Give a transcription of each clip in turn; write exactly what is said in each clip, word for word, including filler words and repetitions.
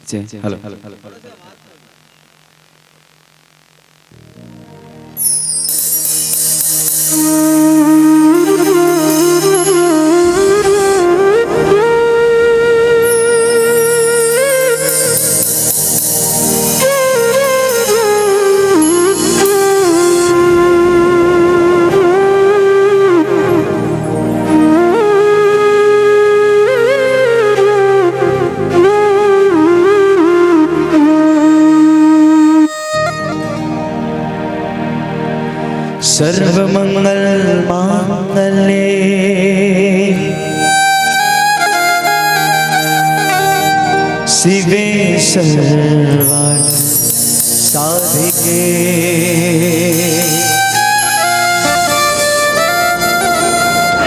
चे, हेलो। सर्वमंगल मांगल्ये शिवे सर्वार्थ साधिके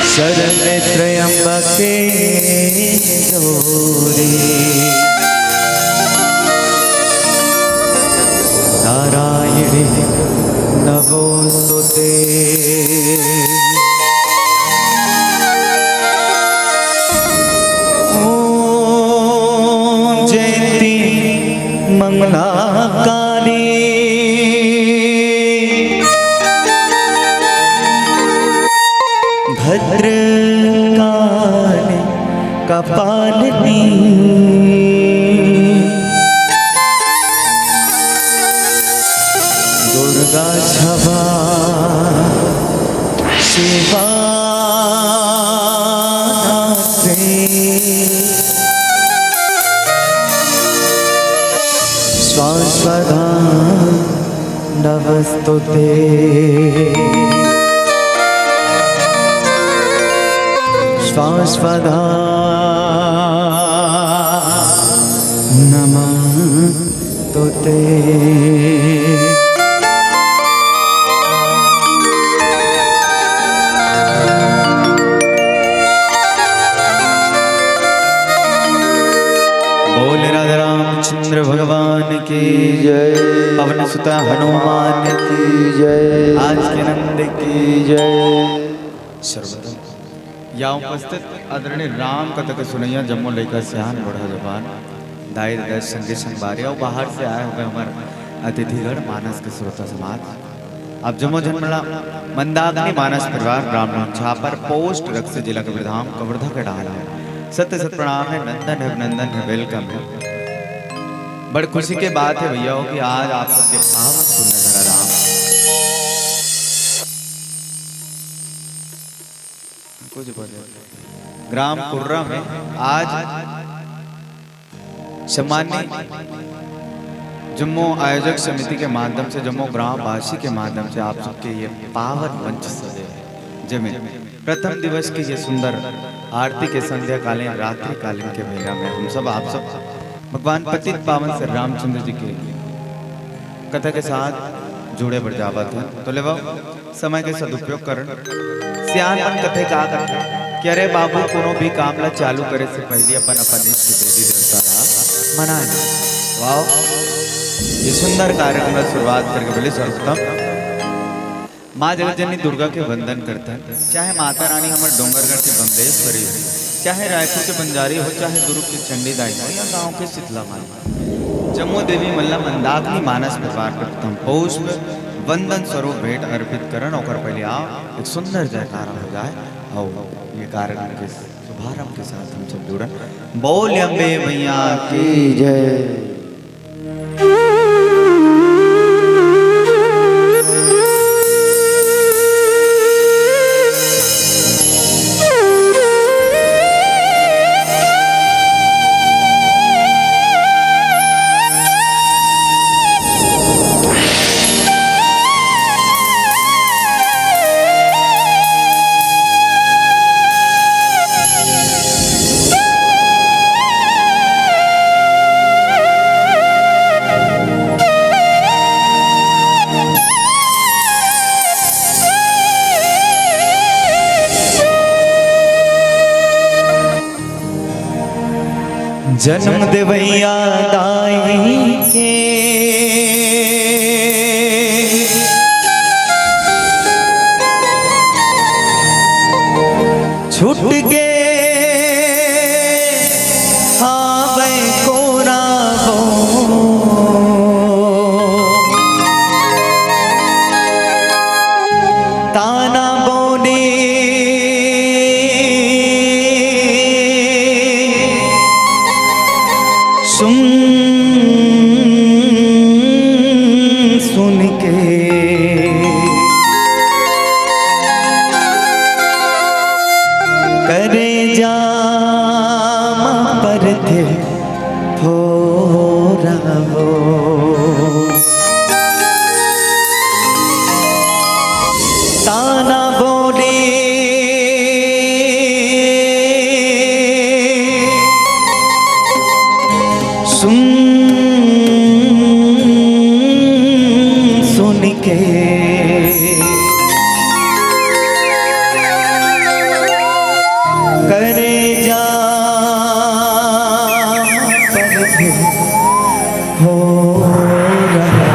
शरण्ये त्र्यंबके गौरी नारायणी नमोस्तुते। ओम जयंती मंगलाकाली भद्रकाली कपालिनी दुर्गा क्षमा शिवा धात्री स्वास्वधा नमोस्तुते स्वास्वधा नमोस्तुते। बोल राधा रामचंद्र भगवान की जय। पवन सुता हनुमान की जय। आज के नंद की जय। सर्वप्रथम या उपस्थित आदरणीय राम कथा के सुनैया जम्मो लइका सियान बूढ़ा जवान, दाई ददा संगी संगवारी अउ बाहर से आए हुए हमर अतिथिगण मानस के श्रोता समाज, आप जम्मो झन मन ला मंदाकिनी मानस परिवार ग्राम नौनछापर पोस्ट रक्सी जिला कबीरधाम कवर्धा के डाहर ले सत सत प्रणाम हे, नंदन हे, अभिनंदन हे, welcome हे। बड़ खुशी के बात हे भैया हो कि आज आप सबके पावन पुण्य धरा राम कुछ बोले। ग्राम कुर्रा में आज सम्मानित जम्मो आयोजक समिति के माध्यम से, जम्मो ग्रामवासी के माध्यम से आप सबके ये पावन मंच सजे हे, जेमे प्रथम दिवस के ये सुंदर आरती के संध्याकालीन, रात्रिकालीन के बेरा में हम सब, आप सब भगवान पतित पावन श्री रामचंद्र जी के कथा के साथ जुड़े बर जावत हन। तो लेवा समय के सदुपयोग करन। सियान मन कथे का करथे कि अरे बाबू, कोनो भी काम ला चालू करे से पहिली अपन, अपन इष्ट देवी देवता ला मना ले। वाह, ये सुंदर कार्यक्रम ला शुरुआत करके बोले सर्वप्रथम माँ जगत जननी दुर्गा के वंदन करथन, चाहे माता रानी हमर डोंगरगढ़ के बमलेश्वरी हो, चाहे रायपुर के बंजारी हो, चाहे दुर्ग के चंडी दाई हो या गांव के शीतला माई, जम्मो देवी मन ला मंदाकिनी मानस परिवार के प्रथम पुष्प वंदन स्वरूप भेंट अर्पित करन। ओकर पहले आओ एक सुंदर जयकारा हो जाए। आओ ये कार्यक्रम के शुभारंभ के साथ हम सब जुड़न। बोल अम्बे मैया की जय। जन्म देवैया दाई के छूट गे हावय कोरा वो सुन, सुन के करेजा म परथे थोरा वो। ताना बोले सुन, सुन के करेजा पर हो रहा।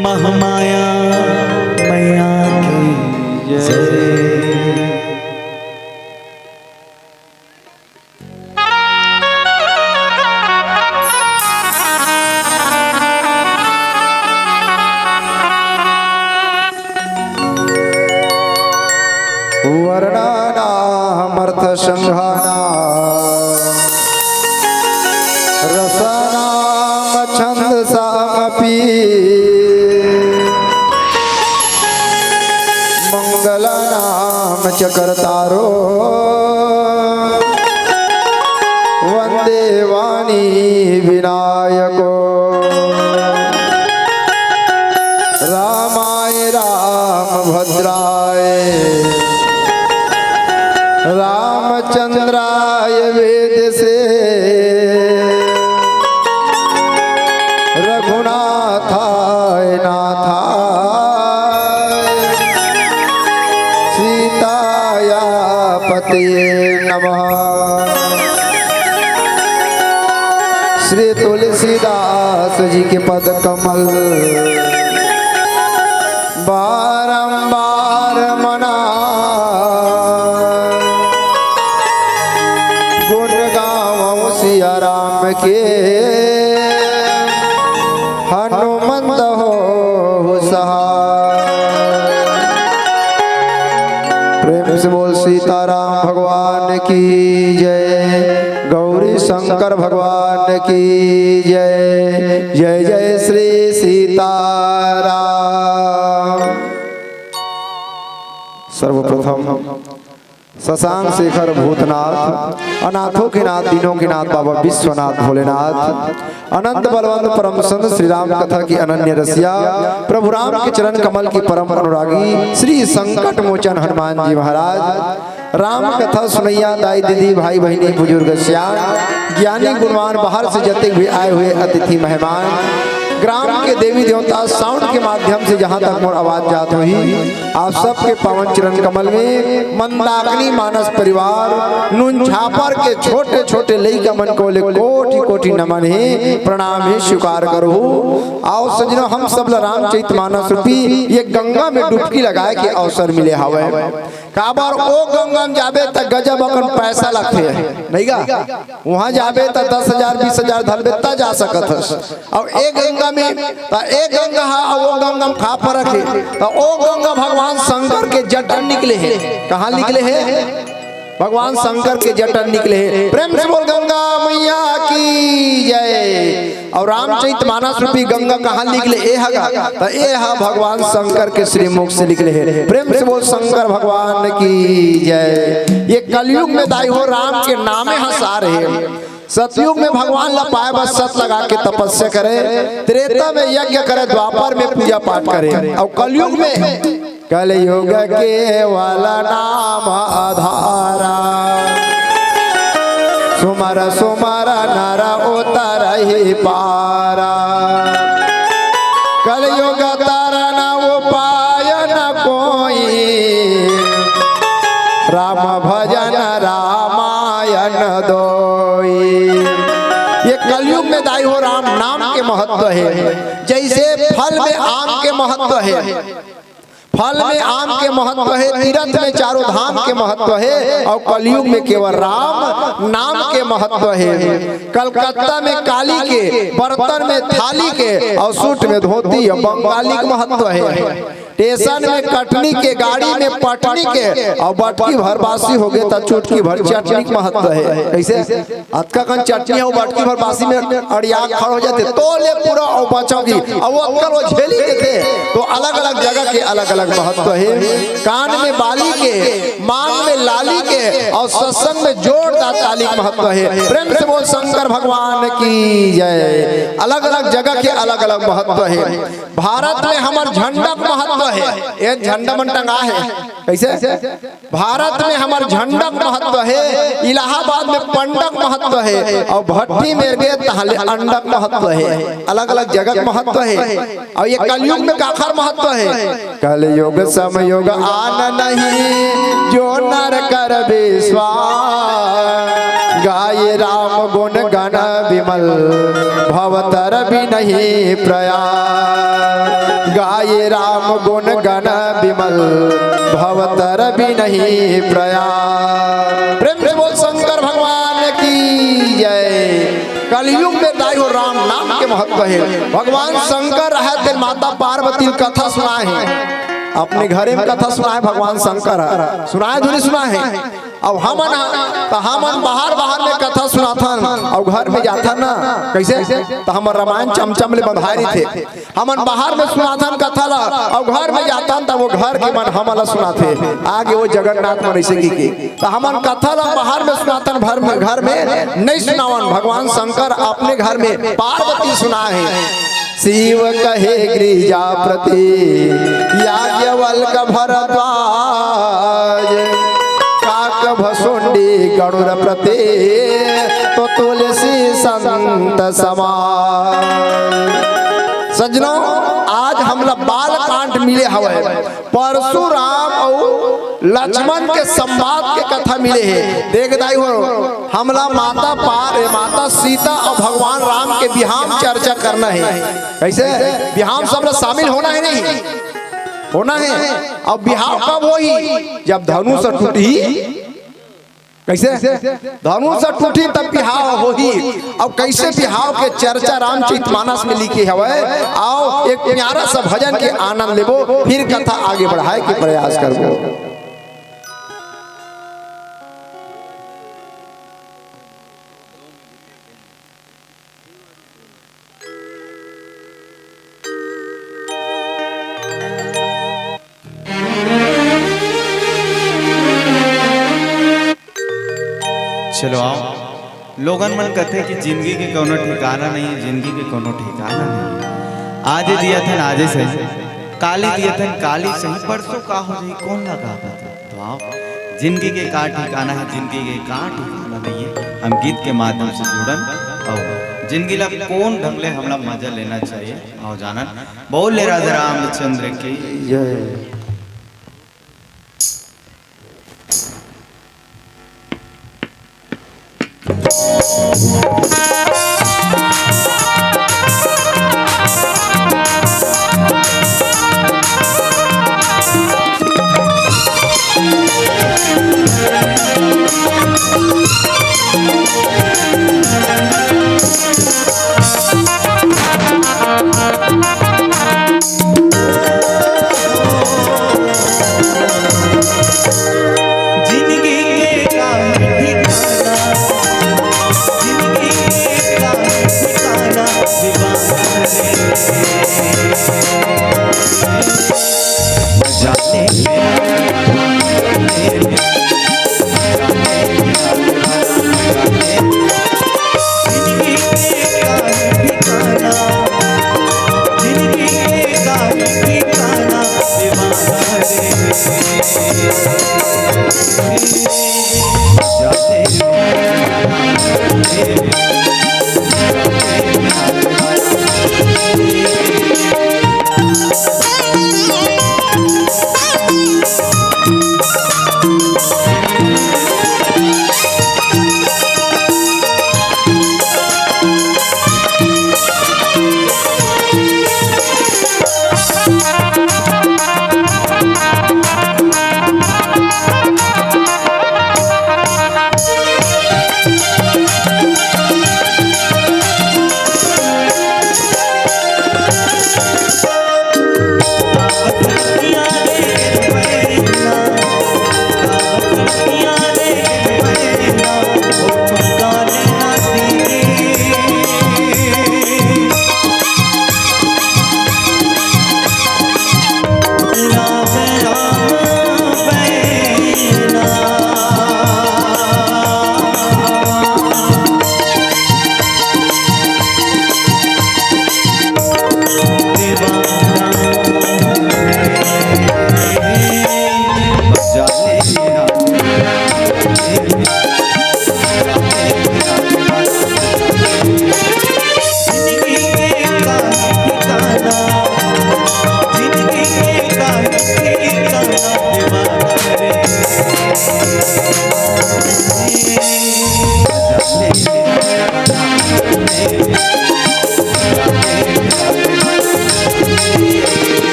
महामाया मैया की जय। वर्णानामर्थसङ्घानां रसानां छन्दसामपि। मङ्गलानां च कर्तारो वन्दे वाणी विनायको। रामाय रामभद्राय रामचन्द्राय वेदसे रघुनाथाय नाथाय सीताया पतये नमः। श्री तुलसीदास जी के पद कमल बारंबार मना गुण गावं सिया राम के हनुमंत हो सहाय। प्रेम से बोल सीताराम भगवान की जय, गौरी शंकर भगवान की जय। जय जय श्री सीताराम। सर्वप्रथम शशांक शेखर भूतनाथ, अनाथों के नाथ, दीनों के नाथ बाबा विश्वनाथ भोलेनाथ, अनंत बलवंत परम संत श्री राम कथा की अनन्य रसिया, प्रभु राम के चरण कमल की परम अनुरागी श्री संकट मोचन हनुमान जी महाराज, राम कथा सुनैया दाई दीदी भाई बहिनी बुजुर्ग सियान, ज्ञानी गुणवान, बाहर से जते हुए आए हुए अतिथि मेहमान, ग्राम के देवी देवता, साउंड के माध्यम से जहां तक मोर आवाज जात होही, आप सबके पावन चरण कमल में मंदाकिनी मानस परिवार नून छापर के छोटे छोटे लइका मन को ले कोटि कोटि नमन हे, प्रणाम हे, स्वीकार करहू। आओ सजनो, हम सब ला रामचरित मानस रूपी ये गंगा में डुबकी लगाए के अवसर मिले हवय। काबर ओ गंगा में जाबे त गजब अकन पैसा लगथे, नहीं गा? वहां जाबे त दस हजार, बीस हजार धरबे त जा सकत हस। अउ ए गंगा में, त ए गंगा हा अउ ओ गंगा में का फरक हे? त ओ गंगा भगवान शंकर के जटा निकले हे। कहां निकले हे? भगवान शंकर के जटा निकले हे। प्रेम से बोल गंगा मैया की जय। अउ रामचरित मानस रूपी गंगा कहां निकले? ए हा गा, त ए हा भगवान शंकर के श्रीमुख से निकले हे। प्रेम से बोल शंकर भगवान की जय। ये कलयुग में दाई हो राम के नामे हा सार हे। सतयुग में भगवान ला पाए बर सत लगा के तपस्या करे, त्रेता में यज्ञ करे, द्वापर में पूजा पाठ करे, अउ कलयुग में कलयुग केवल नाम आधारा, सुमर सुमर नर उतरहि पारा। कलयुग तरन उपाय न कोई, राम भजन रामायण दोई। ये कलयुग में दाई हो राम नाम के महत्व हे, जैसे फल में आम के महत्व हे, फल में आम के महत्व हे, तीरथ में चारों धाम के महत्व हे, अउ कलयुग में केवल राम नाम के महत्व हे। कलकत्ता में काली के, बर्तन में थाली के, अउ सूट में धोती अउ बंगाली के महत्व हे। स्टेशन में कटनी के, गाड़ी में पटनी के, अउ बटकी भर बासी होगे त चुटकी भर चटनी के महत्व हे। कैसे? अतका कन चटनी अउ बटकी भर बासी में अड़िया खड़ हो जाथे, तो ले पूरा अउ बचाव की, अउ वो अतका वो झेली देथे। तो अलग-अलग जगह के अलग-अलग महत्व हे। कान में बाली के, मांग में लाली के, अउ सत्संग में जोरदार ताली के महत्व हे। प्रेम से बोल शंकर भगवान की जय। अलग-अलग जगह के अलग-अलग महत्व हे। भारत में हमर झंडा के महत्व हे। ये झंडा मन टंगा हे। कैसे? भारत में हमर झंडा के महत्व हे, इलाहाबाद में पंडा के महत्व हे, अउ भट्टी में गे तहां ले अंडा के महत्व हे। अलग-अलग जगह के महत्व हे। अउ ये कलयुग में काखर महत्व हे? कलयुग समयुग आन नहीं, जो नर कर विश्वास। गाए राम गुण गण विमल, भव तर भी नहीं प्रयास। गाए राम गुण गण विमल भवतर बिनहि प्रयास। प्रेम से बोल शंकर भगवान की जय। कलयुग में दाई हो राम नाम के महत्व हे। भगवान शंकर रहे तेन माता पार्वती ल कथा सुनाए हे, अपने घरे में कथा सुनाए भगवान शंकर ह, सुनाए धुरी सुनाए हे। अउ हमन ह, त हमन बाहर बाहर में कथा सुनाथन अउ घर में जाथन ना, कइसे? त हमर रामायण चमचम ले बंधाए रहिथे। हमन बाहर में सुनाथन कथा ला, अउ घर में जाथन त वो घर के मन हमन ला सुनाथे। आगे वो जगन्नाथ मन अइसे कहिके, त हमन कथा ला बाहर में सुनाथन, घर में, घर में नइ सुनावन। भगवान शंकर अपने घर में पार्वती सुनाए हे। शिव कहे गिरिजापति याज्ञवल्क भरद्वाज, काक भसुंडी गरुड़पति तो तुलसी संत समाज। सज्जनों, आज हमला बाल कांड मिले हवय। परशुराम अउ लक्ष्मण के संवाद के कथा मिले हे। देख दाई हो, हमला माता पार, ए, माता सीता अउ भगवान राम के बिहाव चर्चा करना हे। कइसे? बिहाव सब ला शामिल होना हे, नहीं होना हे। अब बिहाव कब होही? जब धनुष टूटही। कइसे? धनुष टूटही तब बिहाव होही। अब कइसे बिहाव के चर्चा रामचरित मानस में लिखे हवय? अउ एक प्यारा सा भजन के आनंद लेबो, फिर कथा आगे बढ़ाए के प्रयास करबो। चलो आओ, लोगन मन कथे कि जिंदगी के कोनो ठिकाना नहीं, जिंदगी के कोनो ठिकाना नहीं। आजे जियत हन, आजे सही, काली जियत हन, काली सही, परसों का हो जाही, कोन ला का पता। तो आओ, जिंदगी के का ठिकाना हे, जिंदगी के का ठिकाना नहीं हे, हम गीत के माध्यम से जुड़न अउ जिंदगी ला कोन ढंग ले हमला मजा लेना चाहिए, आओ जानन। बोले राधा रामचंद्र की जय।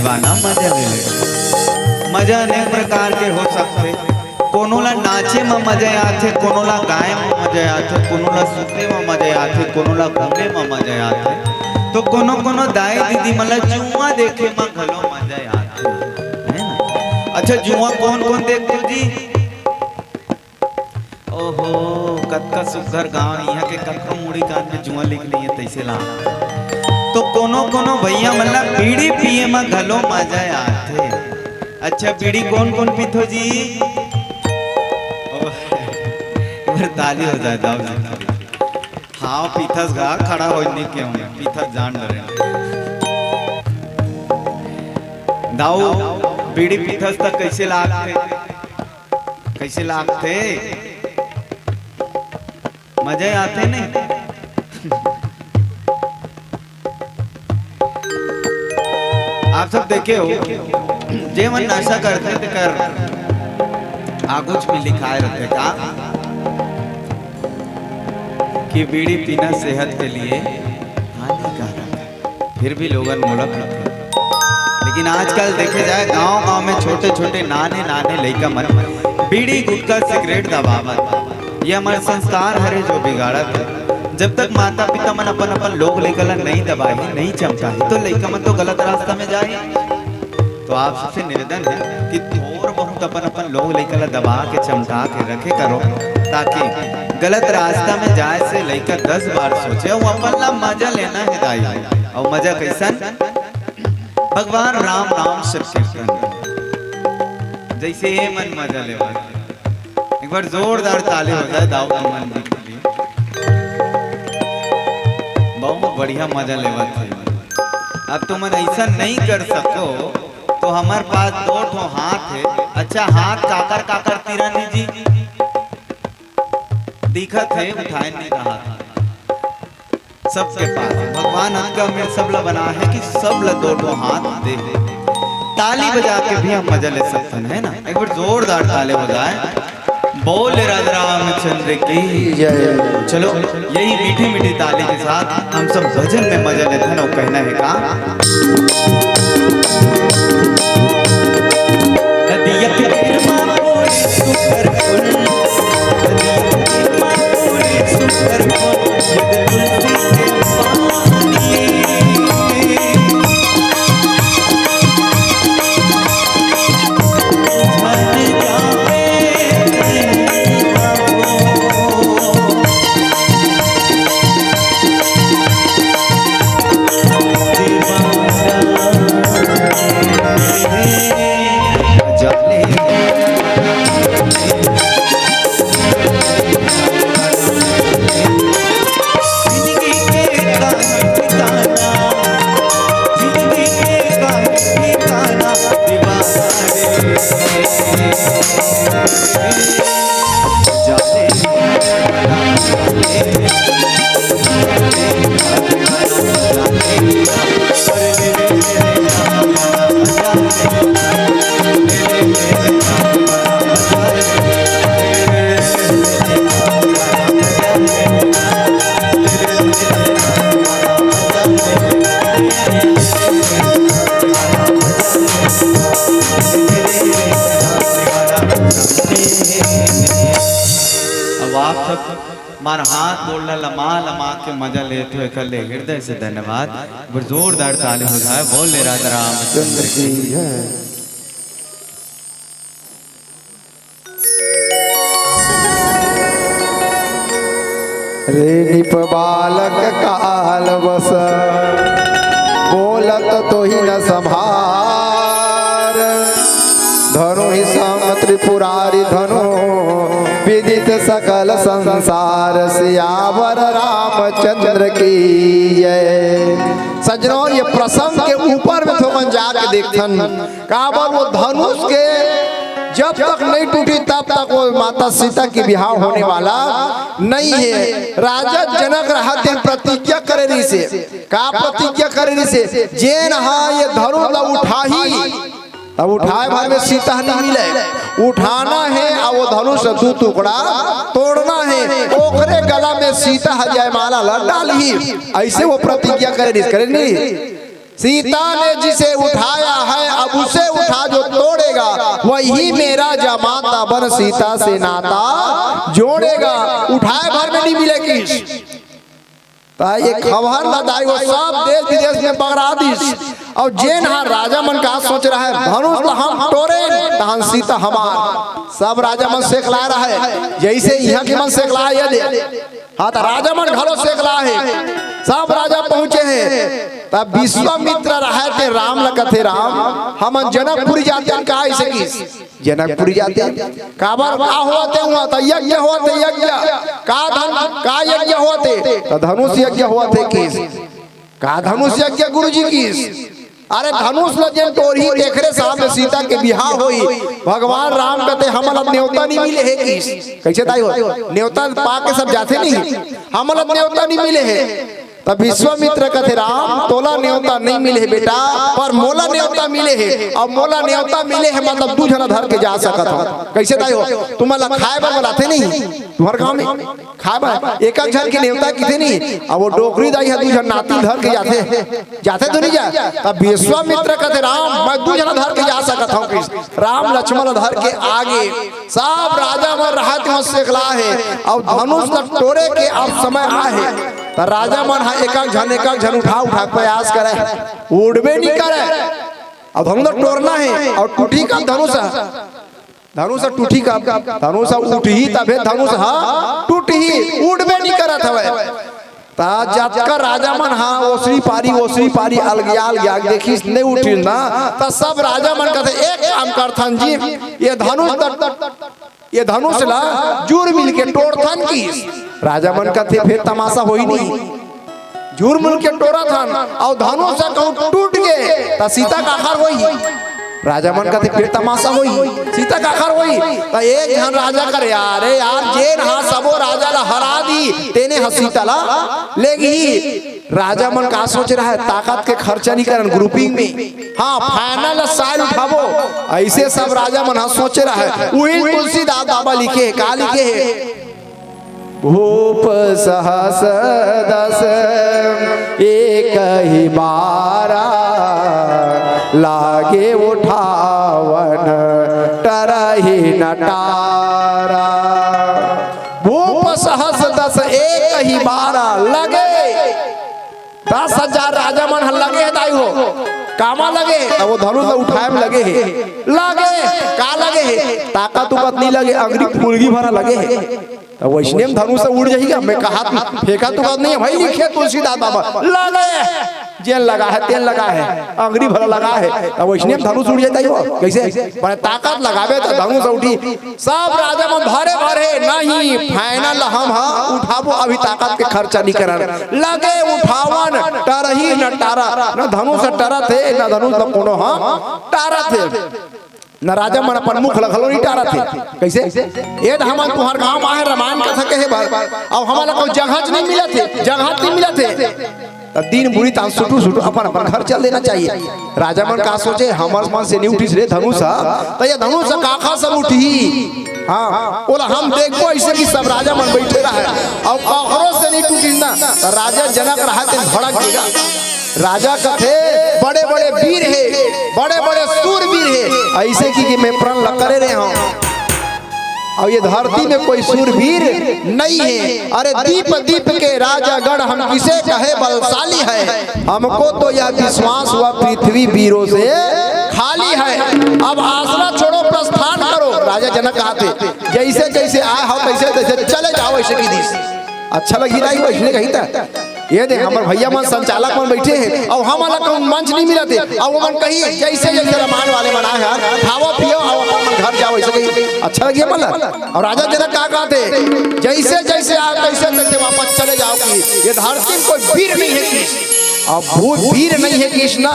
गाना मजा ले ले। मजा अनेक प्रकार के हो सकथे। कोनो ला नाचे म मजा आथे, कोनो ला गाए म मजा आथे, कोनो ला सुते म मजा आथे, कोनो ला घूमे म मजा आथे। तो कोनो कोनो दाई दीदी मन ला जुआ देखे म घलो मजा आथे, है ना? अच्छा, जुआ कोन कोन देखथे जी? ओहो, कतका सुग्घर गांव, इहां के कतको मुड़ी कान में जुआ लिख नइ हे, तइसे ला। तो कोनो कोनो भइया मन ला बीड़ी पिए म घलो मजा आथे। अच्छा, बीड़ी कोन कोन पीथो जी? ओह, एक बार ताली हो जाए, दाऊ जी। हाँ, पीथस गा, खड़ा हो नहीं के हूँ, पीथस जान डरे। दाऊ, बीड़ी पीथस त कइसे लागथे? कइसे लागथे? मजा आथे नहीं? आप सब देखे हो, जे मन नशा करथे तेकर आगुच में लिखाए रहथे का कि बीड़ी पीना सेहत के लिए हानिकारक है, फिर भी लोगन मोला पीथे। लेकिन आजकल देखे जाए, गांव-गांव में छोटे-छोटे, नाने-नाने लइका मन बीड़ी, गुटखा, सिगरेट दबावत। ये हमर संस्कार हरे जो बिगाड़त हे। जब तक माता-पिता मन अपन-अपन लोग लइका ला नइ दबाही, नइ चमकाही, तो लइका मन तो गलत रास्ता में जाही। तो आप सबसे निवेदन हे कि थोर बहुत अपन-अपन लोग लइका ला दबा के, चमका के रखे करो, ताकि गलत रास्ता में जाए से लइका दस बार सोचे, अउ अपन ला मजा लेना हे दाई। अउ मजा कइसन? भगवान राम नाम संकीर्तन, जइसे ये मन मजा लेवा। एक बार जोरदार ताली हो जाए दाऊ तुमन जी के लिए। बहुत बढ़िया मजा लेवत हे। अब तुमन अइसन नइ कर सको तो हमर पास दो ठो हाथ हे। अच्छा, हाथ काकर काकर तिरन जी दिखत हे, उठाए नइ रहा था। सबके पास भगवान अतका में सब ला बना हे कि सब ला दो ठो हाथ दे। ताली बजा के भी हम मजा ले सकथन, है ना? एक बार जोरदार ताली बजाए। बोल राजा रामचंद्र की जय। चलो, यही मीठी मीठी ताली के साथ हम सब भजन में मजा लेथन अउ कहना हे का? नदिया के तीर मा कोई सुंदर फूल, नदिया के तीर मा कोई सुंदर फूल, जग तुलसी के पानी। अब आप सब मन हाथ गोड़ ला लमा लमा के मजा लेत हो, एकर ले हृदय से धन्यवाद। एक बार जोरदार ताली हो जाए, बोल ले राजा रामचंद्र की। रे नृप बालक काल बस, बोलत तोहि न सम्हार। धनु ही संग त्रिपुरारी धनु, विदित सकल संसार। सियावर रामचंद्र की जय। सज्जनों, ये प्रसंग के ऊपर में थोकन जाके देखथन, काबर वो धनुष के जब तक नहीं टूटी तब तक वो माता सीता की बिहाव होने वाला नहीं है। राजा जनक रहत दिन प्रतिज्ञा करे रहिसे। का प्रतिज्ञा करे रहिसे? जेन हा ये धनुष ला उठाही, अब उठाए भर में सीता नहीं मिले, उठाना है, आ वो धनुष दू टुकड़ा तोड़ना है, ओकरे गला में सीता ह जयमाला ला डालही। ऐसे वो प्रतिज्ञा करे रहिस, करे नहीं? सीता ने जिसे उठाया है, अब उसे उठा जो तोड़ेगा, वही मेरा जमाता बन सीता से नाता जोड़ेगा। उठाए भर में नहीं मिले किस। त ये खबर ल दाई वो सब देश विदेश में बगरा दिस। अउ जेन ह राजा मन का सोच रहा है, धनुष ल हम टोरे, तहन सीता हमार। सब राजा मन सेकला रहा है, जैसे इहाँ के मन सेकला है, ये दे। हाँ, त राजा मन घलो सेकला है, सब राजा पहुँचे हैं। तब विश्वामित्र रहा ते राम ल कथे, "राम, हमन जनकपुरी जाते हैं, का ऐसे किस?" जनकपुरी जाते हैं। काबर, का होत हे उहाँ? त यज्ञ होत हे, यज्ञ। का धन, का यज्ञ होत हे? त धनुष यज्ञ होत हे किस। का धनुष यज्ञ गुरुजी किस? अरे, धनुष ल जेन टोरही, तेखरे सामने सीता के बिहाव होही। भगवान राम कथे, "हमन ल नेवता नहीं मिले हे किस।" कैसे दाई हो? नेवता पा के सब जाथे नहीं। "हमन ल नेवता नहीं मिले हे।" तब विश्वामित्र कथे, "राम, तोला नेवता नहीं मिले हे बेटा, पर मोला नेवता मिले हे। अब मोला नेवता मिले हे, मतलब दू झन धर के जा सकत हो।" कैसे दाई हो? तुमन ला खाए बर बलाथे नहीं, तुम्हर गाँव में खाए बर एक एक झन के नेवता किथे नहीं। अब वो डोकरी दाई ह दू झन नाती धर के जाथे, जाथे तो नहीं जा। तब विश्वामित्र कथे, "राम, मैं दू झन धर के जा सकत हूँ।" राम लक्ष्मण ल धर के आगे, सब राजा मन रहत वहाँ सेकला हे, अउ धनुष ल टोरे के अब समय आहे। त राजा मन ह एक एक झन, एक एक झन उठा, उठा के प्रयास करे, उठबे नहीं करे। अब धनुष ल टोरना हे, अउ टूटही का धनुष ह, धनुष ह टूटही का, धनुष ह उठही तभे धनुष ह टूटही, उठबे नहीं करत हवय। त जतका राजा मन ह ओसरी पारी, ओसरी पारी अलगिया, अलगिया देखिस, नहीं उठिस ना, त सब राजा मन कथे, "एक काम करथन जी, ये धनुष ल, ये धनुष ला जुर मिल के टोरथन" किस। राजा मन कथे, "फेर तमाशा होही नहीं, जुर मिल के टोरथन, अउ धनुष ह कहूँ टूट गे, त सीता काखर होही?" राजा मन कथे, "फेर तमाशा होही, सीता काखर होही?" त एक झन राजा करे, "अरे यार, जेन ह सबो राजा ला हरा दी, तेने ह सीता ला लेगही।" राजा मन का सोच रहा है, ताकत के खर्चा नहीं करन, grouping में, हाँ, final side उठाबो। ऐसे सब राजा मन ह सोचे रहा है। उही तुलसीदास बाबा लिखे हे, का लिखे हे? भूप सहस दस एक ही बारा, लागे उठावन टरही न टारा। भूप सहस दस एक ही बारा, लगे दस हजार राजा मन ह लगे हे दाई हो। कामा लगे? अब वो धनुष ल उठाए में लगे हे। लगे, का लगे हे? ताकत उकत नहीं लगे, अंगरी फुलगी भरा लगे हे। त वैसने में धनुष ह उड़ जाही का? मैं कहत फेंका तो बात नहीं है भाई, लिखे तुलसीदास बाबा, लगे, जेन लगा है, तेन लगा है, अंगरी भरा लगा है, त वैसने में धनुष उड़ जाता ही हो। कैसे? बड़े ताकत लगाबे त धनुष उठी। सब राजा मन भरे भरे, "नहीं, final हम ह उठाबो, अभी ताकत के खर्चा नहीं करन।" लगे उठावन, टरही न टारा, न धनुष टरत हे, न धनुष ल कोनो ह टारत हे। न राजा मन अपन मुख ल घलो नहीं टारत हे। कैसे? ये त हमन तुंहर गांव म आहे, रामायण कथा कहे बर, अउ हमन ल कोई जगह च नहीं मिलत हे, जगह च नहीं मिलत हे। त दिन बुरी तान सुटू सुटू अपन अपन घर चल देना चाहिए। राजा मन का सोचे, "हमर मन से नहीं उठिस रे धनुष ह, त ये धनुष ह काखर से उठही?" हाँ, ओला हम देखबो ऐसे कि सब राजा मन बैठे रहे, अउ काखरो से नहीं टूटिस ना, त राजा जनक रहा ते भड़क गेगा। राजा कथे, "बड़े बड़े वीर हे, बड़े बड़े सूरवीर हे, ऐसे कि, कि मैं प्रण ल करे रहे हूँ।" अउ ये धरती में कोई सूरवीर नहीं है। अरे दीप दीप के राजागण हम किसे कहे बलशाली है, हमको तो यह विश्वास हुआ पृथ्वी वीरों से खाली है। अब आसरा छोड़ो, प्रस्थान करो। राजा जनक कहा थे, "जैसे जैसे आए हो तैसे तैसे चले जाओ।" ऐसे की दिस। अच्छा लगी नहीं, वैसने कही था। ये दे, हमर भैया मन, संचालक मन बैठे हैं, अउ हमन ला कहूँ मंच नहीं मिलत हे, अउ ओमन कही, "जैसे जैसे रामायण वाले मन आए हैं, खावो पियो, अउ अपन घर जाओ।" ऐसे कही, अच्छा लगी हमन ला। अउ राजा जनक का कहते, "जैसे जैसे आए, तैसे तैसे वापस चले जाओ।" कि ये धरती में कोई वीर नहीं है किस, अब भूत वीर नहीं है किस ना।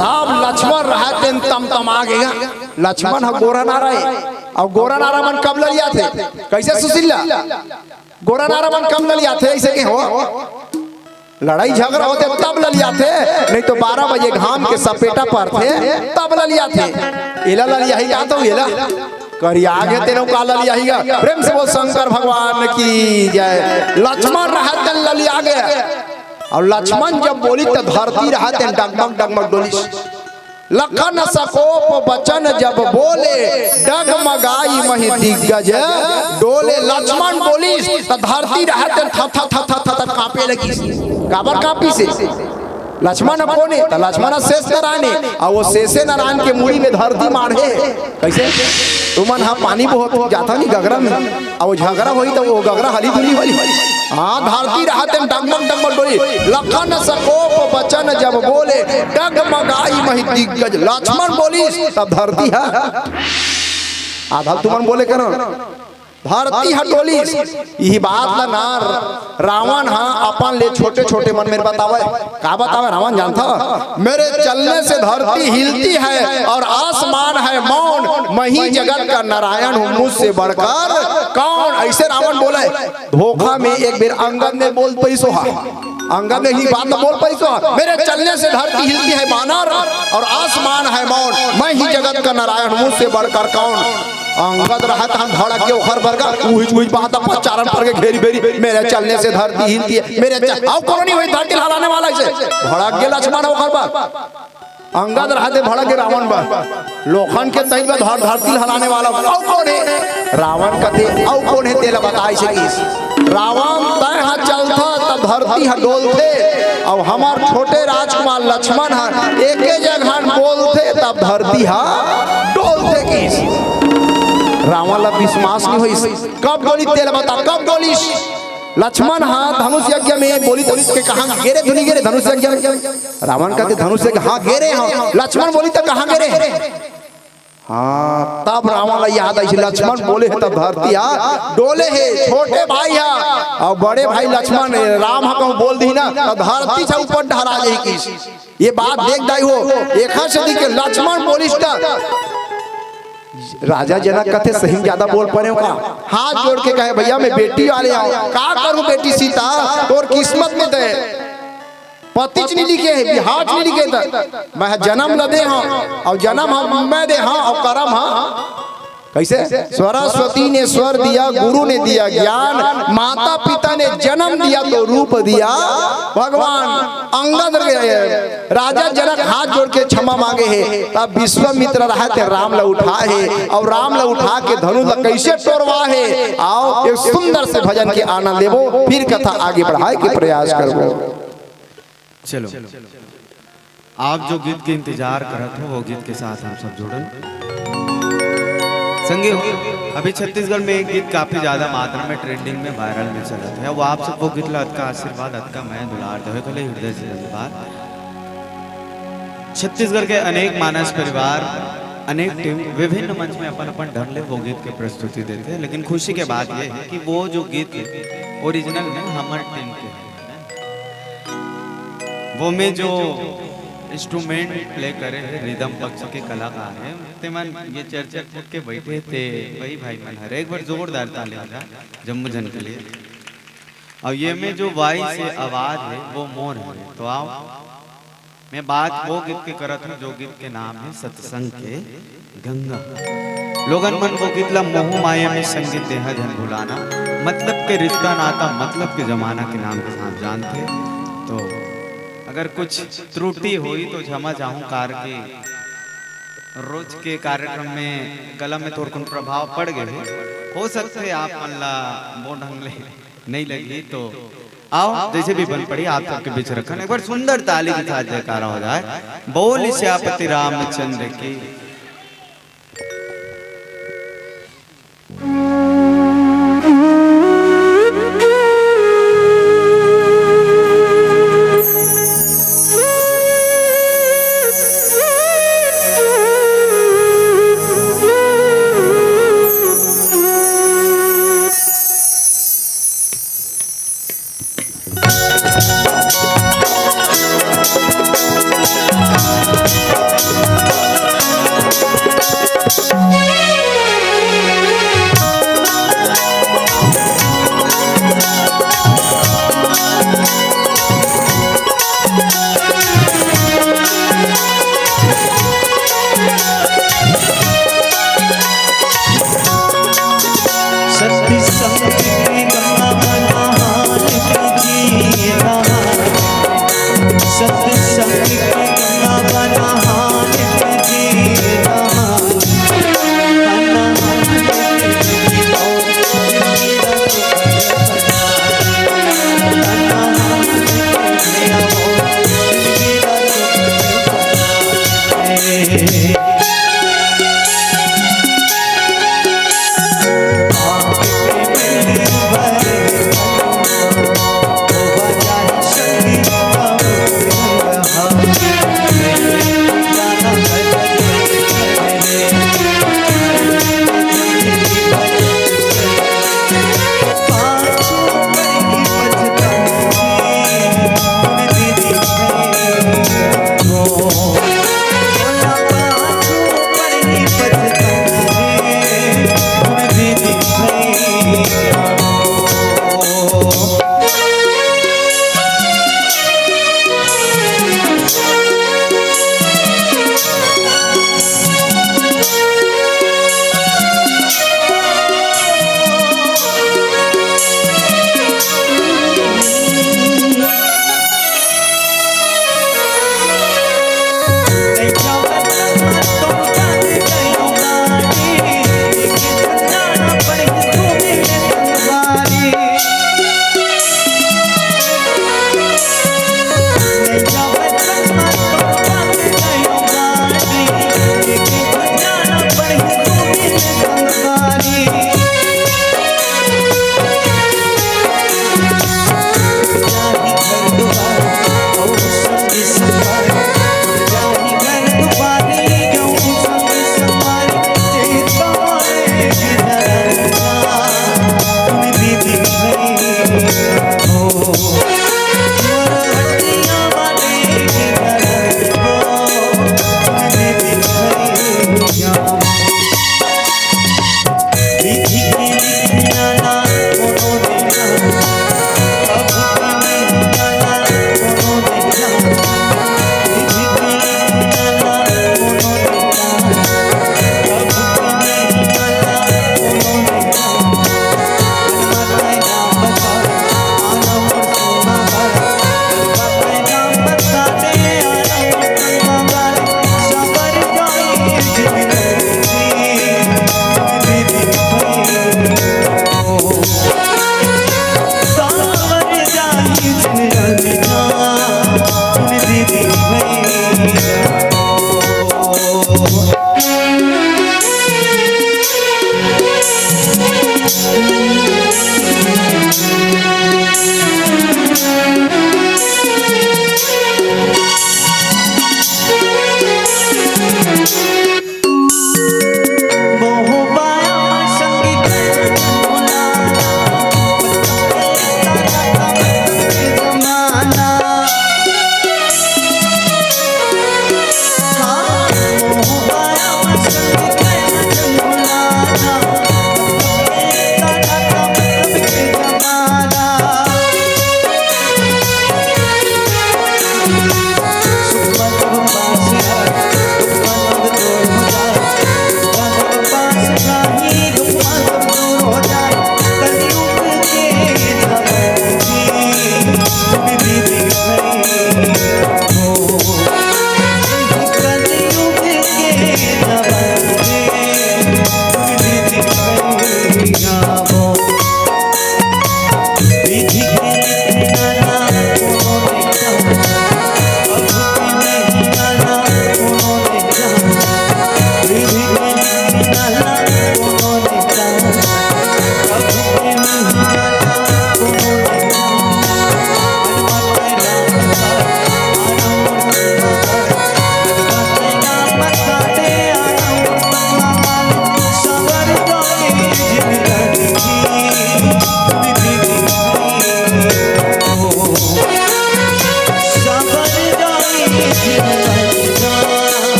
तब लक्ष्मण रहा तेन तम तम आ गया। लक्ष्मण ह गोरा नारा है, अउ गोरा नारा मन कब लड़ जाथे? कैसे सुशीला? गोरा नारा मन कब ललियाथे? ऐसे के हो, लड़ाई झगड़ा होथे तब ललियाथे, नहीं तो बारह बजे घाम के सपेटा परथे तब ललियाथे। एला ललियाही का तो एला करिया गे तेनो का ललियाही गा। प्रेम से बोल शंकर भगवान की जय। लक्ष्मण रहत ललिया गे। अउ लक्ष्मण जब बोलिस त धरती रहत हे डगमग डगमग डोलिस। लखन सकोप बचन जब बोले, डगमगाई महि दिग्गज डोले। लक्ष्मण बोलिस त धरती रहत हे थ थ थ थ थ थ कांपे लगिस। काबर कांपिस हे? लक्ष्मण ह कोन हे? त लक्ष्मण ह शेष नारायण हे। अउ वो शेषे नारायण के मुड़ी में धरती माढ़े। कइसे? तुमन हा पानी बोहत जाथा नहीं गगरा में, अउ वो झगरा होही त वो गगरा हली दुली होही। हाँ, धरती रहत हे डगमग डगमग डोली। लखन सकोप बचन जब बोले, डगमगाई महि दिग्गज। लक्ष्मण बोलिस तब धरती हा, आधा तुमन बोले करो, धरती हा डोलिस। इही बात ला ना रावण हा अपन ले छोटे छोटे मन मेर बतावे। का बतावे रावण जानथा? मेरे चलने से धरती हिलती है और आसमान है मौन, मैं ही जगत का नारायण हूँ, मुझसे बढ़कर कौन। अइसे रावण बोले। धोखा में एक बेर अंगद ने बोल पइस हा। अंगद ने ही बात बोल पइस हा, मेरे चलने से धरती हिलती है बानर और आसमान है मौन, मैं ही जगत का नारायण हूँ, मुझसे बढ़कर कौन। अंगद रहत हन भड़क गे ओखर बरगा, उहिच उहिच बात अपन चारन पर के घेरी बेरी, मेरे चलने से धरती हिलती है, मेरे च-, अउ कोनो नहीं होही धरती हलाने वाला अइसे। भड़क गे लक्ष्मण ओखर बर। अंगद रहत हे भड़क गे रावण बर। लखन के तई बर धर-, धरती हलाने वाला अउ कोन हे? रावण कथे, अउ कोन हे तेला बताइस हे कहिस। रावण तैं हा चलथा त धरती हा डोलथे, अउ हमर छोटे राजकुमार लक्ष्मण हा एके जगह बोलथे तब धरती हा डोलथे कहिस। रावण ला विश्वास नहीं होइस। कब डोलिस तेला बता, कब डोलिस? लक्ष्मण हा धनुष यज्ञ में बोलिस त कहाँ गे रे, धनुष यज्ञ में। रावण कथे धनुष यज्ञ, हाँ गे रे हँव। लक्ष्मण बोलिस त कहाँ गे रे? हाँ, तब रावण ला याद आइस, लक्ष्मण बोले हे तब धरती हा डोले हे, छोटे भाई हा अउ बड़े भाई लक्ष्मण, राम हा कहूँ बोल दिही ना त धरती से ऊपर डहरा जाही कहिस। ये बात देख दाई हो, एखर सेती के लक्ष्मण बोलिस त राजा जनक कथे सही में ज्यादा बोल परेंव का? हाथ जोड़ के कहे, भैया मैं बेटी वाले हँव, का करूँ बेटी सीता, तोर किस्मत में ते पतिच नहीं लिखे हे, बिहाच नहीं लिखे हे, त मैं जनम ल दे हँव अउ जनम ह मैं दे हँव अउ करम ह कइसे? सरस्वती ने स्वर दिया, गुरु ने दिया ज्ञान, माता पिता ने जन्म दिया तो रूप दिया भगवान। अंगद रे, राजा जनक हाथ जोड़ के क्षमा मांगे हे, तब विश्वामित्र रहत हे राम ला उठाए हे अउ राम ला उठा के धनुष ला कइसे टोरवाए हे। आओ एक सुंदर से भजन के आनंद लेबो, फिर कथा आगे बढ़ाए के प्रयास करबो। चलो, आप जो गीत के इंतजार करत हो, वो गीत के साथ हम सब जुड़न। संगी हो, अभी छत्तीसगढ़ में एक गीत काफी ज्यादा मात्रा में ट्रेंडिंग में, वायरल में चलत हे। वो आप सबको गीत ला अतका आशीर्वाद, अतका मया दुलार देवे के लिए हृदय से धन्यवाद। छत्तीसगढ़ के अनेक मानस परिवार, अनेक टीम विभिन्न मंच में अपन अपन ढंग ले वो गीत के प्रस्तुति देथे, लेकिन खुशी के बात ये हे कि वो जो गीत ओरिजिनल में हमर टीम के हे, वो में जो इंस्ट्रूमेंट प्ले करे हे, रिदम पक्ष के कलाकार हे, ते मन ये चर्चा फूट के बैठे थे, वही भाई मन हर एक बार जोरदार ताली बजा जम्मू झन के लिए। अउ ये में जो वॉइस हे, आवाज हे, वो मोर हे। तो आओ, मैं बात वो गीत के करत हूँ जो गीत के नाम हे सत्संग के गंगा। लोगन मन वो गीत ला मोह माया में संगीत देहा झन भुलाना, मतलब के रिश्ता नाता, मतलब के जमाना के नाम के साथ जानथे। तो अगर कुछ त्रुटि होही तो क्षमा चाहूँ, कार के रोज के कार्यक्रम में गला में थोरकुन प्रभाव पड़ गे हे। हो सकथे आप मन ला वो ढंग ले नहीं लगी तो आओ, जैसे भी बन पड़ी, आप सबके बीच रखन। एक बार सुंदर ताली के साथ जयकारा हो जाए। बोल सियापति रामचंद्र की।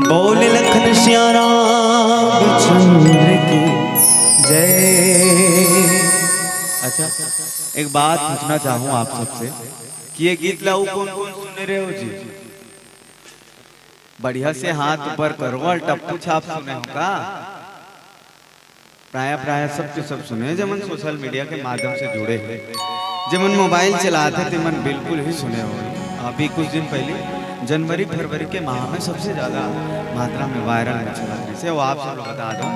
बोले लखन सिया राम चंद्र की जय। अच्छा, एक बात पूछना चाहूँ आप सबसे कि ये गीत ला अउ कौन कौन सुने रहे हो जी? बढ़िया से हाथ ऊपर करो अउ टप्पू छाप सुने हो का? प्राय प्राय सब के सब सुने, जेमन सोशल मीडिया के माध्यम से जुड़े हे, जेमन मोबाइल चलाथे, तेमन बिल्कुल ही सुने हो। अभी कुछ दिन पहले जनवरी फरवरी के माह में सबसे ज्यादा मात्रा में वायरल में चलत रहिसे। अउ आप सब ला बता दो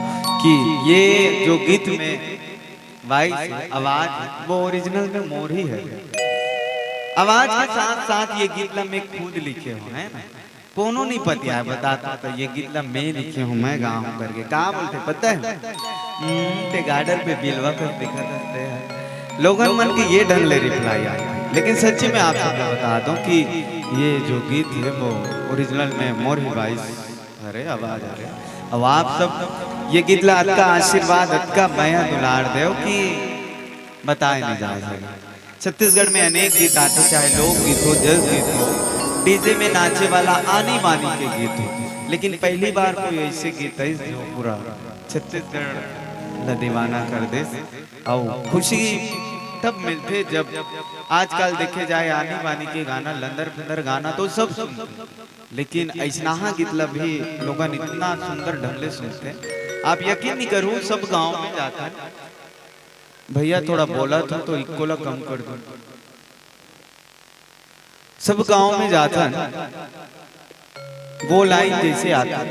कि ये जो गीत में वॉइस, आवाज, वो ओरिजिनल में मोर ही है। आवाज के साथ साथ ये गीत ला मैं खुद लिखे हो, है ना? कोनो नहीं पतिया है, बता तो, तो ये गीत ला मैं लिखे हूँ, मैं गा हूँ करके। का बोलते पता है? हम्म, ते गार्डन पे बिलवा कर दिखत हंसते हैं। लोगन मन के ये ढंग ले रिप्लाई आए। लेकिन सच्ची में आप सबको बता दूं कि ये जो गीत है वो ओरिजिनल में मोर ही वॉइस, अरे आवाज, अरे अब आप सब ये गीत ला अतका आशीर्वाद, अतका मया दुलार देव कि बताए नहीं जा सके। छत्तीसगढ़ में अनेक गीत आथे, चाहे लोकगीत हो, जस गीत हो, डीजे में नाचे वाला आनी बानी के गीत हो, लेकिन पहली बार कोई ऐसे गीत है जो पूरा छत्तीसगढ़ ला दीवाना कर दे। अउ खुशी तब मिलथे जब आजकल देखे जाए आनी बानी के गाना, लंदर फंदर गाना तो सब सुनथे, लेकिन ऐसनहा गीत ला भी लोगन इतना सुंदर ढंग ले सुनथे। आप यकीन नहीं करू, सब गांव में जाथन, भैया थोड़ा बोलत हो तो इक्को ला कम कर दो। सब गांव में जाथन, वो लाइन जैसे आथे,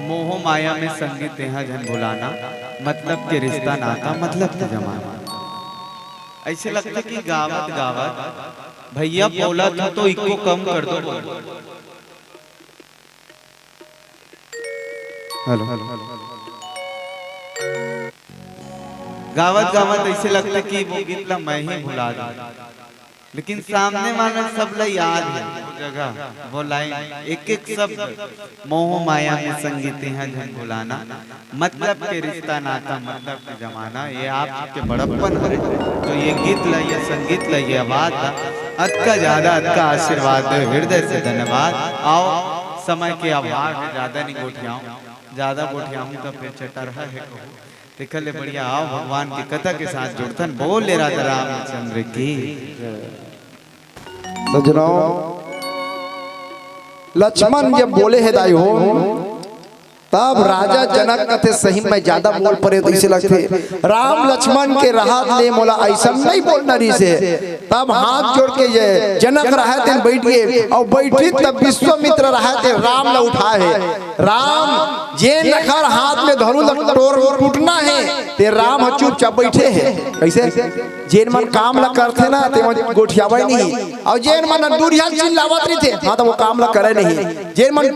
मोह माया में संगी तेहा झन भुलाना, मतलब के रिश्ता नाता, मतलब के जमाना। ऐसे लगथे कि गावत गावत, भैया बोलत हो तो इक्को कम कर दो। हेलो। गावत गावत ऐसे लगथे कि वो गीत ला मैं ही भुला दूं, लेकिन सामने वाला सब ला याद है वो जगह, वो लाइन, एक एक शब्द। मोह माया में संगी तेहा झन भुलाना, मतलब के रिश्ता नाता, मतलब के जमाना। ये आप सबके बड़प्पन हरे जो ये गीत ला, ये संगीत ला, ये आवाज ला अतका ज्यादा, अतका आशीर्वाद दे, हृदय से धन्यवाद। अउ समय के अभाव में ज्यादा नहीं गोठियाऊं, ज्यादा गोठियाऊं तो फिर चटरहा है कहूं। तेकर ले बढ़िया आओ भगवान के कथा के साथ जुड़थन। बोले राजा रामचंद्र की। सजनों, लक्ष्मण जब बोले हे दाई हो, तब राजा जनक कथे, "सही में ज्यादा बोल परे तइसे लगथे, राम लक्ष्मण के रहत ले मोला अइसन नइ बोलना रहिसे।" तब हाथ जोड़ के ये जनक रहत तेन बइठ गे, अउ बइठिस तब विश्वामित्र रहत तेन राम ल उठाए हे। राम, जेन नखर हाथ में धनुष ल टोर टूटना हे, ते राम ह चुपचाप बइठे हे। कइसे? जेन मन काम ल करथे ना, ते मन गोठियावय नहीं, अउ जेन मन दूरिहा चिल्लावत रहिथे, हाँ, त वो काम ल करय नहीं। जेन मन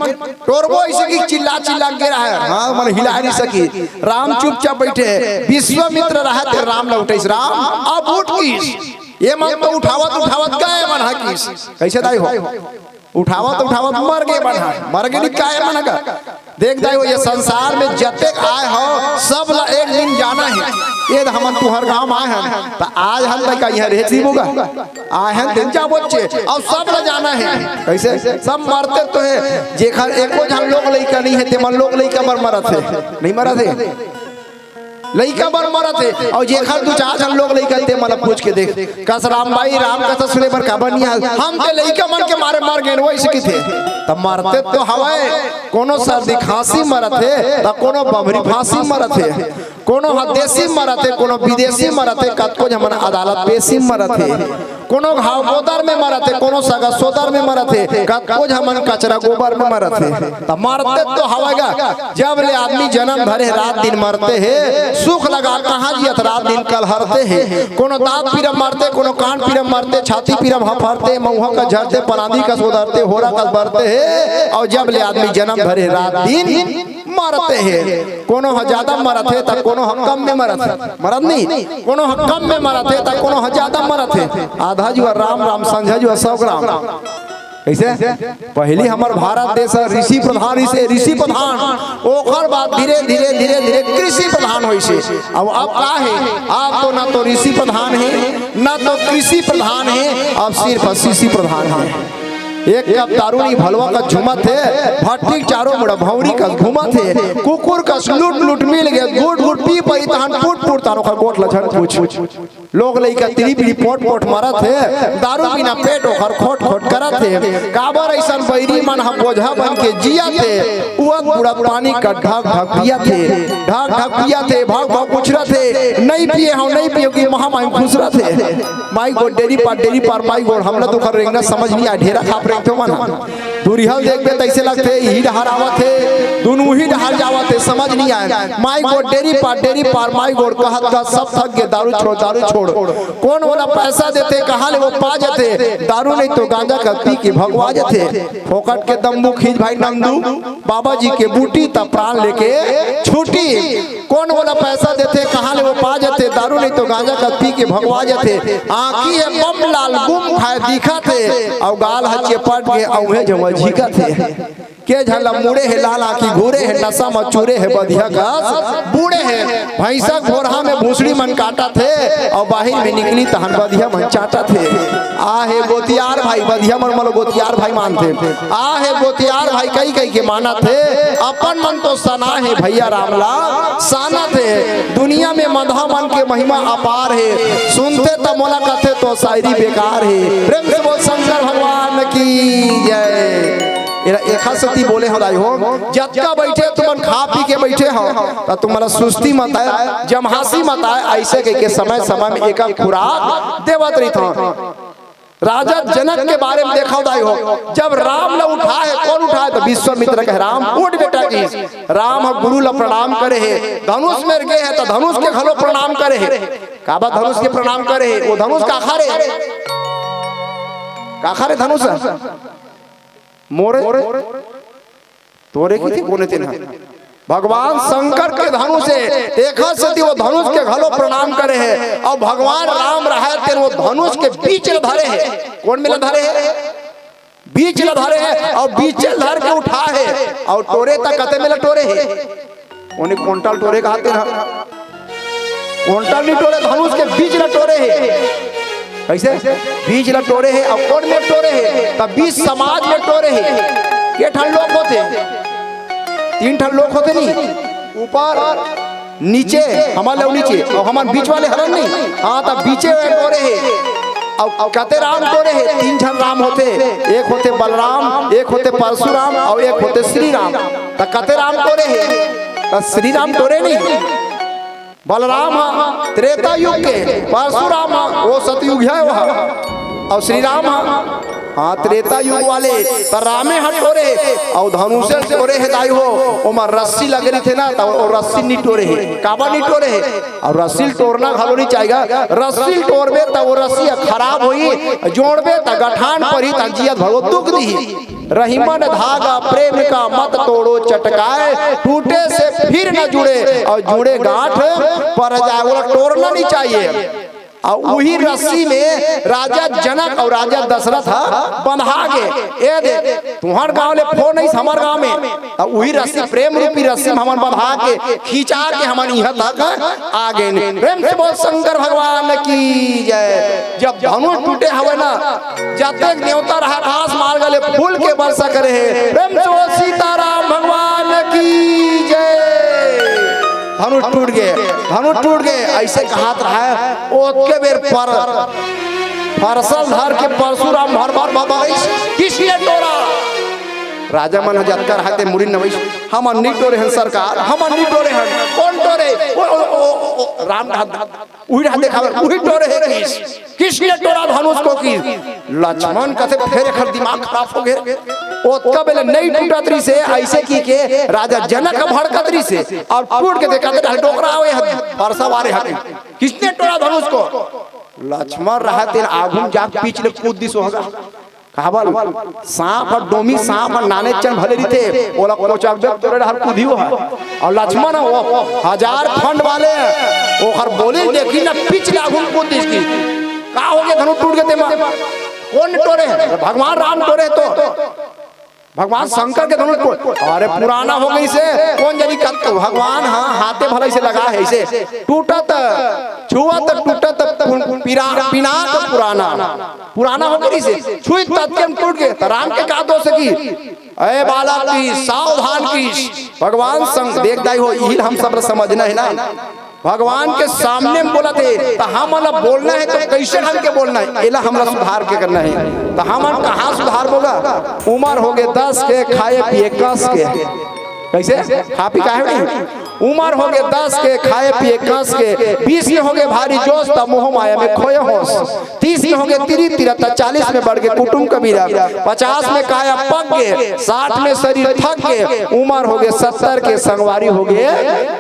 टोरबो अइसे कि चिल्ला चिल्ला के रहय, हाँ, मन हिला नहीं सकी। राम चुपचाप बइठे हे। विश्वामित्र रहत तेन राम ल उठाइस, "राम, अब उठ," किस। ये मन तो उठावत उठावत गय मन ह किस। कइसे दाई हो? उठावत उठावत मर गे मन ह, मर गे नहीं, काय मन ह गा? देख दाई हो, ये संसार में जतेक आय हो, सब ला एक दिन जाना हे। ये हमन तुंहर गांव आय हन, त आय हन त का इहाँ रहे जीबो गा? आय हन तेन जाबोच हे, अउ सब ला जाना हे। कइसे? सब मरते तो हे। जेखर एको झन लोग लइका नहीं हे, ते मन लोग लइका बर मरत हे, नहीं मरत हे? लइका बर मरत हे। अउ जेखर दू चार झन लोग लइका, ते मन ला पूछ के देख, कस राम भाई, राम कथा सुने बर काबर नहीं आय? हम ते लइका मन के मारे मर गेन, वइसे कथे। त मरते तो हवय, कोनो सर्दी खांसी मरत हे, त कोनो बमरी फांसी मरत हे, कोनो ह देसी मरत हे, कोनो विदेशी मरत हे, कतको झन मन अदालत पेशी मरत हे, कोनो घाव गोदर में मरत हे, कोनो सगा सोदर में मरत हे, कतको झन मन कचरा गोबर में मरत हे। त मरते तो हवय गा, जब ले आदमी जनम धरे हे, रात दिन मरते हे, सुख लगा कहाँ जियत, रात दिन कलहरते हे। कोनो दांत पीरा मरते, कोनो कान पीरा मरते, छाती पीरा हफरते, मउहा कस झरते, परांदी कस ओदरते, होरा कस बरते हे। अउ जब ले आदमी जनम धरे हे, रात दिन मरते हे। कोनो ह ज्यादा मरत हे, त कोनो ह कम में मरत हे। मरत नहीं, कोनो ह कम में मरत हे, त कोनो ह ज्यादा मरत हे। आधा जुआ राम राम, संझा जुआ सौ ग्राम। कइसे? पहिली हमर भारत देश ह ऋषि प्रधान रहिसे, ऋषि प्रधान, ओखर बाद धीरे, धीरे, धीरे, धीरे कृषि प्रधान होइसे। अब, अब का हे? अब तो ना तो ऋषि प्रधान हे, ना तो कृषि प्रधान हे, अब सिर्फ शिशि प्रधान हे। एक कप दारू नहीं भलवा कस झूमत हे, भट्टी के चारों मुड़ा भौंरी कस घूमत हे, कुकुर कस लूट लूट मिल गे, गुट गुट पी परी तहन पुट पुट तहन ओखर गोठ ल झन पूछ। लोग लइका तिली बिली पोट पोट मरत हे, दारू बिना पेट ओखर खोट खोट करत हे। काबर अइसन बइरी मन ह बोझा बन के जियत हे, उड़त उड़त पानी कस ढक ढक पियत हे, ढक ढक पियत हे, भक भक उछरत हे, "नइ पिए हंव, नइ पिएंव" कहि महामाई खुसरत हे। माई गोड़ डेरी पार, डेरी पार माई गोड़, हमला तो ओखर रेंगना समझ नइ आय, ढेरा खाप रेंगथे ओमन ह। दूरिहा ले देखबे तइसे लगथे, इही डहार आवत हे, दूनों ही डहार जावत हे, समझ नइ आय। माई गोड़ डेरी पार, डेरी पार माई गोड़, कहत कहत सब थक गे, दारू छोड़, दारू छोड़। कोन ओला पैसा देथे, कहाँ ले वो पा जथे, दारू नहीं तो गांजा कस पी के भगवा जथे। फोकट के तंबू खींच भाई नंदू, बाबा जी के बूटी त प्राण लेके छूटी। कोन ओला पैसा देथे, कहाँ ले वो पा जथे, दारू नहीं तो गांजा कस पी के भगवा जथे। आँखी हे बम लाल गुम खाए दिखत हे, अउ गाल ह चेपट गे, अउ उहें झउहा झिकत हे। के झन ल मुड़े हे लाल आँखी, घूरे हे नशा म चूरे हे बधिया कस बूड़े हे। भैंसा घोरहा में भूसड़ी मन काटत हे, अउ बाहिर में निकली तहन बधिया मन चाटत हे। आ हे गोतियार भाई, बधिया मन मोला गोतियार भाई मानथे। आ हे गोतियार भाई कहि कहि के मानत हे, अपन मन तो सना हे भैया राम ला सानत हे। दुनिया में मंदहा मन के महिमा अपार हे, सुनथे त मोला कथे तो शायरी बेकार हे। प्रेम से बोल शंकर भगवान की जय। एला एखर सेती बोले हंव दाई हो, जतका बइठे तुमन खा पी के बइठे हव, त तुमन ला सुस्ती मत आय, जमहासी मत आय, अइसे कहिके समय समय में एक खुराक देवत रहिथंव। राजा जनक के बारे में देखव दाई हो, जब राम ल उठाए, कोन उठाए? त विश्वामित्र कहे, "राम उठ बेटा" किस। राम ह गुरु ल प्रणाम करे हे, धनुष मेर गे हे त धनुष के घलो प्रणाम करे हे। काबर धनुष के प्रणाम करे हे? वो धनुष काखर हे? काखर हे धनुष? मोरे? तोरे कहिथे कोन ए तेन ह? भगवान शंकर के धनुष हे, एखर सेती वो धनुष के घलो प्रणाम करे हे। अउ भगवान राम रहय तेन वो धनुष के बीच ल धरे हे। कोन मेर ल धरे हे? बीच ल धरे हे, अउ बीच ल धर के उठाए हे, अउ टोरे त कते मेर ल टोरे हे? ओने कोंटा ल टोरे कहाथे ना। कोंटा ल नइ टोरे, धनुष के बीच ल टोरे हे। कइसे? बीच ल टोरे हे, अउ कोन मेर टोरे हे? त बीच समाज में टोरे हे। के ठन लोग होथे? तीन ठन लोग होथे नी, ऊपर, नीचे, हमर ले नीचे, अउ हमन बीच वाले हरन नी। हाँ, त बीचे में टोरे हे। अउ कते राम टोरे हे? तीन झन राम होथे, एक होथे बलराम, एक होथे परशुराम, अउ एक होथे श्री राम। त कते राम टोरे हे? त श्री राम टोरे नहीं। बलराम ह त्रेता युग के, परशुराम ह वो सतयुग हे वह, अउ श्री राम ह हाँ त्रेता युग वाले। त रामे ह टोरे अउ धनुष टोरे हे दाई हो। ओमा रस्सी लगे रहिथे ना, त वो रस्सी नी टोरे हे। काबर नी टोरे हे? अउ रस्सी ल टोरना घलो नी चाहिए। रस्सी ल टोरबे त वो रस्सी ह खराब होही, जोड़बे त गठान परही, त जियत भर वो दुख दिही। रही मन धागा प्रेम का मत तोड़ो चटकाए, टूटे से फिर न जुड़े और जुड़े गांठ पर जाए। ओला टोरना नहीं चाहिए। अउ उही रस्सी में राजा जनक अउ राजा दशरथ ह बंधा गे। ए दे, तुंहर गांव ले फोन आइस हमर गांव में, त उही रस्सी, प्रेम रूपी रस्सी में हमन बंधा के, खिंचा के हमन इहां तक आ गेन। प्रेम से बोल शंकर भगवान की जय। जब धनुष टूटे हवे ना, जतेक देवता रहत आस मार्ग ले फूल के वर्षा करे हे। प्रेम से बोल सीताराम भगवान की जय। धनुष टूट गे, धनुष टूट गे, अइसे कहत रहय। ओतके बेर पर परसा ल धर के परशुराम भर भर भर भर किसने टोरा। राजा मन ह जतका रहय ते मुड़ी नवइस, हमन नी टोरे हन सरकार, हमन नी टोरे हन। कोन टोरे? ओ, ओ, ओ, ओ, ओ, राम धन, उही रहा देखावे, उही टोरे हे किस। किसने टोरा धनुष को किस? लक्ष्मण कथे फेर एखर दिमाग खराब हो गे। ओतका बेले नइ टूटत रहिसे, अइसे कहिके राजा जनक ह भड़कत रहिसे अउ टूट गे। देखत रहे डोकरा आवे हन, परसा वाले हन। किसने टोरा धनुष को? लक्ष्मण रहा तेन आगू म जाके पीछ ले कूद दिस होगा। काबर? सांप ह डोमी, सांप ह नाने चन भले रहिथे, ओला कोचकबे तोरे डहर कूदही ओह। अउ लक्ष्मण ह वो हजार फंड वाले, ओखर बोली देखही ना, पीछ ले आगू म कूद दिस कि। का हो गे, धनुष टूट गे तेमा? कोन टोरे? भगवान राम टोरे तो। भगवान शंकर के धनुष टूट, अरे पुराना हो गइसे, कोन जनी कब तो भगवान, हाँ, हाथे भले से लगा हे अइसे। टूटत, छुअत, टूटत, पु-, पिरा-, पिनाक पुराना। पुराना हो गइसे, छुई ततके म टूट गे, त राम के का दोष हे कि? अय बालक की, सावधान की, भगवान संग देख दाई हो, इही ल हम सब ल समझना हे ना। भगवान के सामने म बोलत हे, त हमन ल बोलना हे, त कइसे ढंग के बोलना हे, एला हमला सुधार के करना हे। त हमन कहाँ सुधार बोगा? उमर हो गे दस के, खाए पिए कस के। कइसे? खा पी काहे नहीं? उमर हो गे दस के, खाए पिए कस के, बीस में हो गे भारी जोश, त मोह माया में खोए होश। तीस में हो गे तिरी तिरा, त चालीस में बढ़ गे कुटुम कबीरा, पचास में काया पक गे, साठ में शरीर थक गे, उमर हो गे सत्तर के, संगवारी हो गे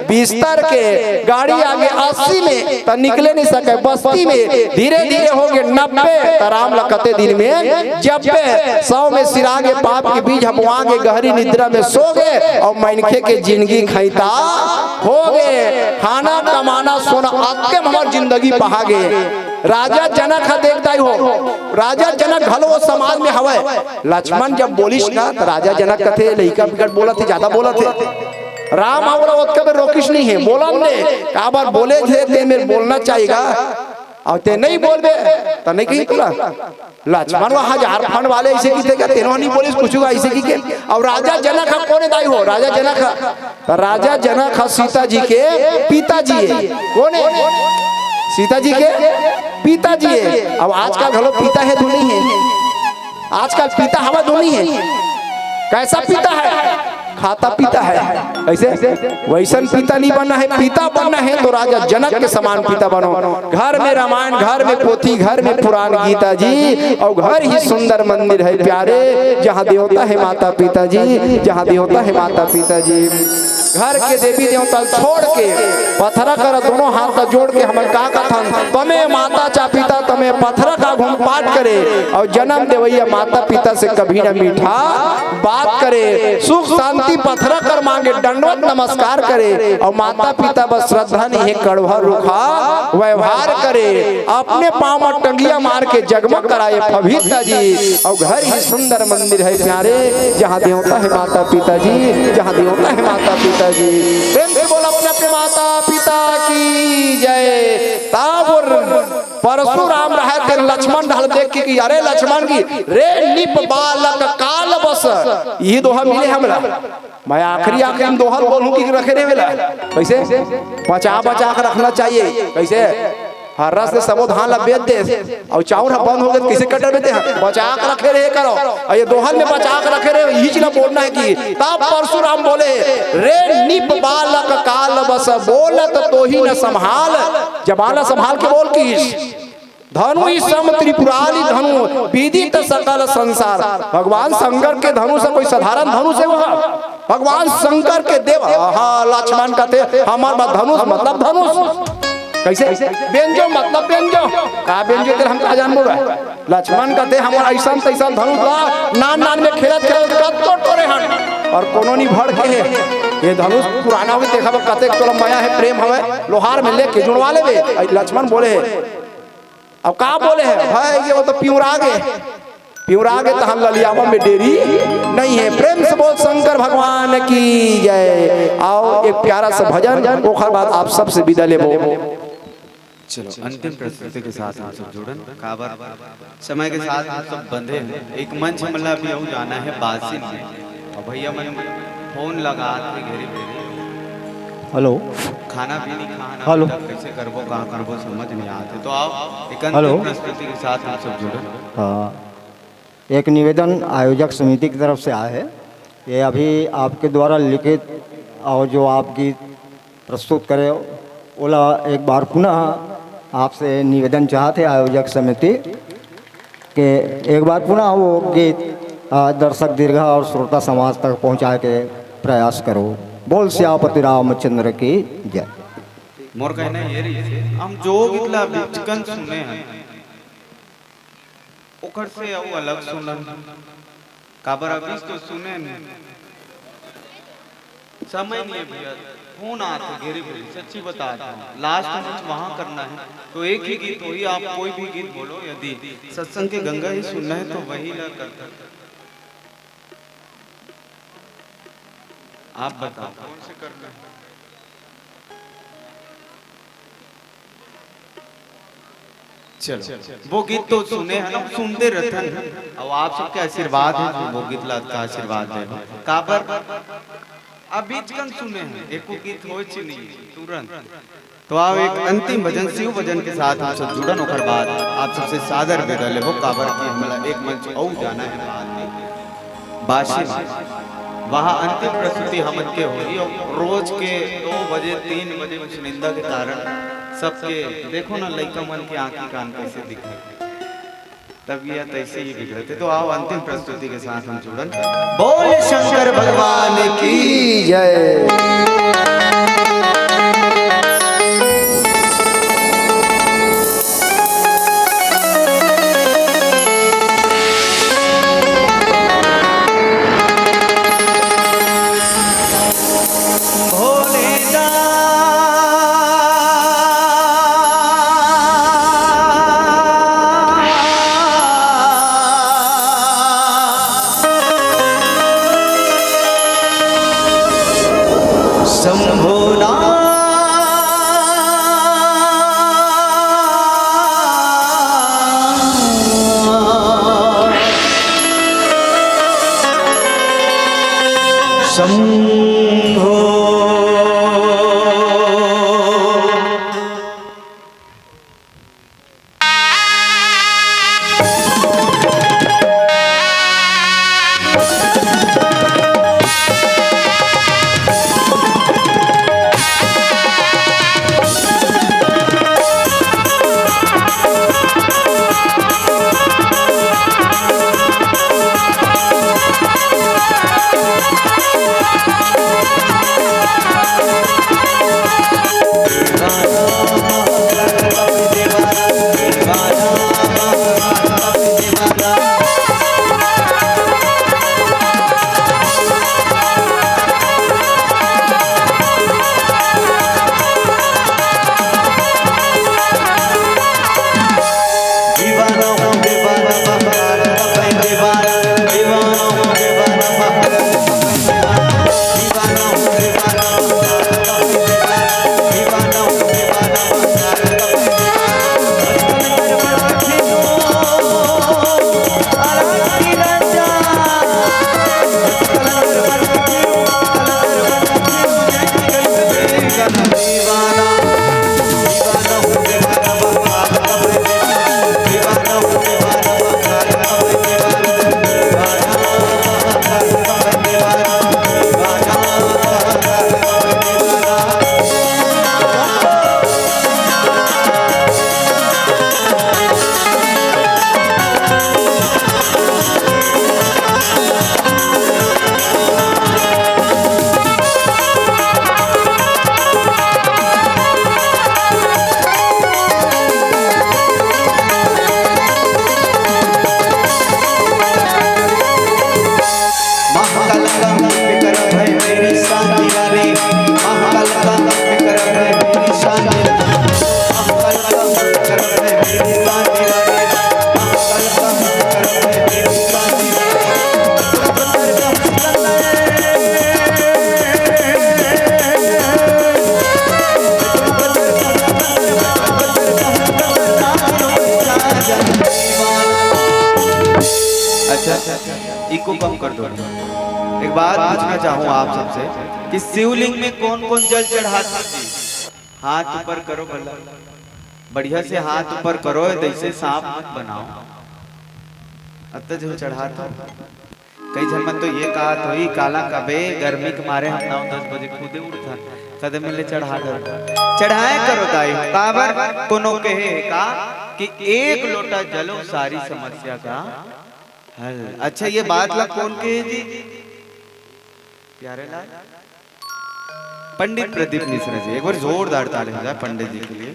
बिस्तर के, गाड़ी आ गे अस्सी में, त निकले नहीं सके बस्ती में, धीरे धीरे हो गे नब्बे, त राम ल कते दिन में जब्बे, सौ में सिरा गे पाप के बीज ह बोआ गे, गहरी निद्रा में सो गे, अउ मनखे के जिनगी खैता हो गे। खाना कमाना सोना, अतके म हमर जिंदगी पहा गे। राजा जनक ह देख दाई हो, राजा जनक घलो वो समाज में हवय। लक्ष्मण जब बोलिस ना, त राजा जनक कथे, "लइका बिकट बोलत हे, जादा बोलत हे।" राम ह ओला ओतके बेर रोकिस नहीं हे, "बोलन दे, काबर बोले थे, ते मेर बोलना चाहिएगा, अउ ते नहीं बोलबे, त नहीं कही तुला।" लक्ष्मण वहाँ झारखंड वाले अइसे कहिथे का, तेनो नहीं बोलिस कुछु अइसे कहिके। अउ राजा जनक ह कोन दाई हो, राजा जनक ह, त राजा जनक ह सीता जी के पिताजी हे। कोन हे? सीता जी के पिताजी हे। अब आजकल घलो पिता हे धुन नहीं हे, आजकल पिता हवा धुन नहीं हे। कैसा पिता है? खाता पिता है। कैसे? वैसन पिता नहीं बनना है, पिता बनना है तो राजा जनक के समान पिता बनो। घर में रामायण, घर में पोथी, घर में पुराण गीता जी, अउ घर ही सुंदर मंदिर है प्यारे, जहाँ देवता है माता पिता जी, जहाँ देवता है माता पिता जी। घर के देवी देवता छोड़ के पथरा कर दोनों हाथ ला जोड़ के हमन का कथन, तमे माता चा पिता, तमे पथरा का घूम पाठ करे अउ जन्म देवैया माता पिता से कभी न मीठा बात करे, सुख शांति पथरा कर मांगे, दंडवत नमस्कार करे, अउ माता पिता बस श्रद्धा नहीं है, कड़वा रुखा व्यवहार करे, अपने पाँव में टंगिया मार के जगमग कराए फभीता जी। अउ घर ही सुंदर मंदिर है प्यारे, जहाँ देवता है माता पिता जी, जहाँ देवता है माता पिता जी। प्रेम से बोल अपने अपने माता पिता की जय। ताबुर परशुराम रहे तेन लक्ष्मण ढाल देख के कि अरे लक्ष्मण की रे निप बालक काल बस, ये दोहा मिले हमला। मैं आखिरी आखिरी में दोहा बोलूं कि रखे रहे वेला। कैसे? बचा बचा के रखना चाहिए। कैसे? हर्रा से सबो धान ला बेच दे, अउ चाउर ह बंद हो गए, कइसे कटर बेचे ह? बचा के रखे रहे करो, अउ ये दोहन में बचा के रखे रहे, यही चीज ला बोलना है कि तब परशुराम बोले, "रे निप बालक काल बस बोलत तोहि न संभाल।" जबान ला संभाल के बोल किस। "धनु ही सम त्रिपुरारी धनु विदित सकल संसार।" भगवान शंकर के धनुष ह कोई साधारण धनुष हे वो? भगवान शंकर के देव, हाँ, लक्ष्मण कथे, "हमर बर धनुष मतलब धनुष।" कइसे? बेंजो मतलब बेंजो। का बेंजो तेला हम का जानबो गा? लक्ष्मण कथे, "हमर अइसन तइसन धनुष ला नान नान में खेलत खेलत कतको टोरे हन, अउ कोनो नी भड़के हे।" ये धनुष पुराना होगे, देखा बर कतेक तोला मया हे, प्रेम हवय, लोहार में लेके जुड़वा लेबे। अइ लक्ष्मण बोले हे, अब का बोले हे भाई, ये वो तो पिंवरा गे, पिंवरा गे, तहां ललियावा में देरी नहीं है। प्रेम से बोल शंकर भगवान की जय। आओ एक प्यारा सा भजन, ओखर बाद आप सबसे विदा लेबो। चलो, अंतिम प्रस्तुति के साथ हम सब जुड़न, काबर समय के साथ हम सब बंधे हैं। एक मंच हमला भी अउ जाना है बासी में, अउ भैया मन फोन लगा के घेरे बेरे। हेलो। खाना भी नहीं खाना, हेलो। तब कैसे करबो, कहाँ करबो, समझ नहीं आते। तो आओ, एक अंतिम हेलो। प्रस्तुति के साथ हम सब जुड़न। हाँ, एक निवेदन आयोजक समिति की तरफ से आया है। ये अभी आपके द्वारा लिखित और जो आप गीत प्रस्तुत करे, ओला एक बार पुनः आपसे निवेदन चाहत हे आयोजक समिति के एक बार पुनः वो गीत, आ, दर्शक दीर्घा और श्रोता समाज तक पहुँचाए के प्रयास करो। बोल सियापति रामचंद्र की जय। मोर कहना ये रहिस हे, हम जो गीत ला बिचकन सुने हैं, ओकर से अउ अलग सुनन, काबर अभी तो सुने नहीं। समय नहीं है भैया, फोन आते घेरे घेरे, सच्ची बता रहा हूँ। लास्ट मंच वहाँ करना है, तो एक ही गीत वही, आप कोई भी गीत बोलो, यदि सत्संग के गंगा ही सुनना है तो वही ला करता। आप बताओ, कौन से करना है? चलो, वो गीत तो सुने हैं ना, सुनते रहते हैं। अब आप सबके आशीर्वाद है, जो वो गीत ला का आशीर्वाद है। काबर अब बीच कन सुने हैं, एको गीत होय च नहीं, तुरंत। तो आओ, एक अंतिम भजन, शिव भजन के साथ हम सब जुड़न, ओकर बाद आप सबसे सादर विदा लेबो, काबर कि हमला एक मंच अउ जाना है बाद में। बासी में। वहाँ अंतिम प्रस्तुति हमन के होही, और रोज के दो बजे, तीन बजे में चुनिंदा के कारण सबके, देखो ना, लइका मन के आँखी कान कैसे दिखे, तबीयत ऐसे ही बिगड़ते। तो आओ, अंतिम प्रस्तुति के साथ हम जुड़न। बोल शंकर भगवान की जय। शंभोनाथ। शंभो। अच्छा, इको कम कर दो। एक बात पूछना चाहूँ आप सबसे कि शिवलिंग में कौन कौन जल चढ़ाते जी? हाथ ऊपर करो भला, बढ़िया से हाथ ऊपर करो, जैसे सांप मत बनाओ। अत्ता जो चढ़ाते हो। कई झन मन तो ये कहत होही, "काला कबे गर्मी के मारे हम नौ दस बजे खुदे उठथन, कदे मिले चढ़ा डर।" चढ़ाए करो दाई, काबर कोनो कहे हे का कि एक लोटा जलो सारी समस्या का हल। अच्छा, ये बात ला कौन कहे जी? प्यारे लाल, पंडित प्रदीप मिश्रा जी, एक बार जोरदार ताली हो जाए पंडित जी के लिए।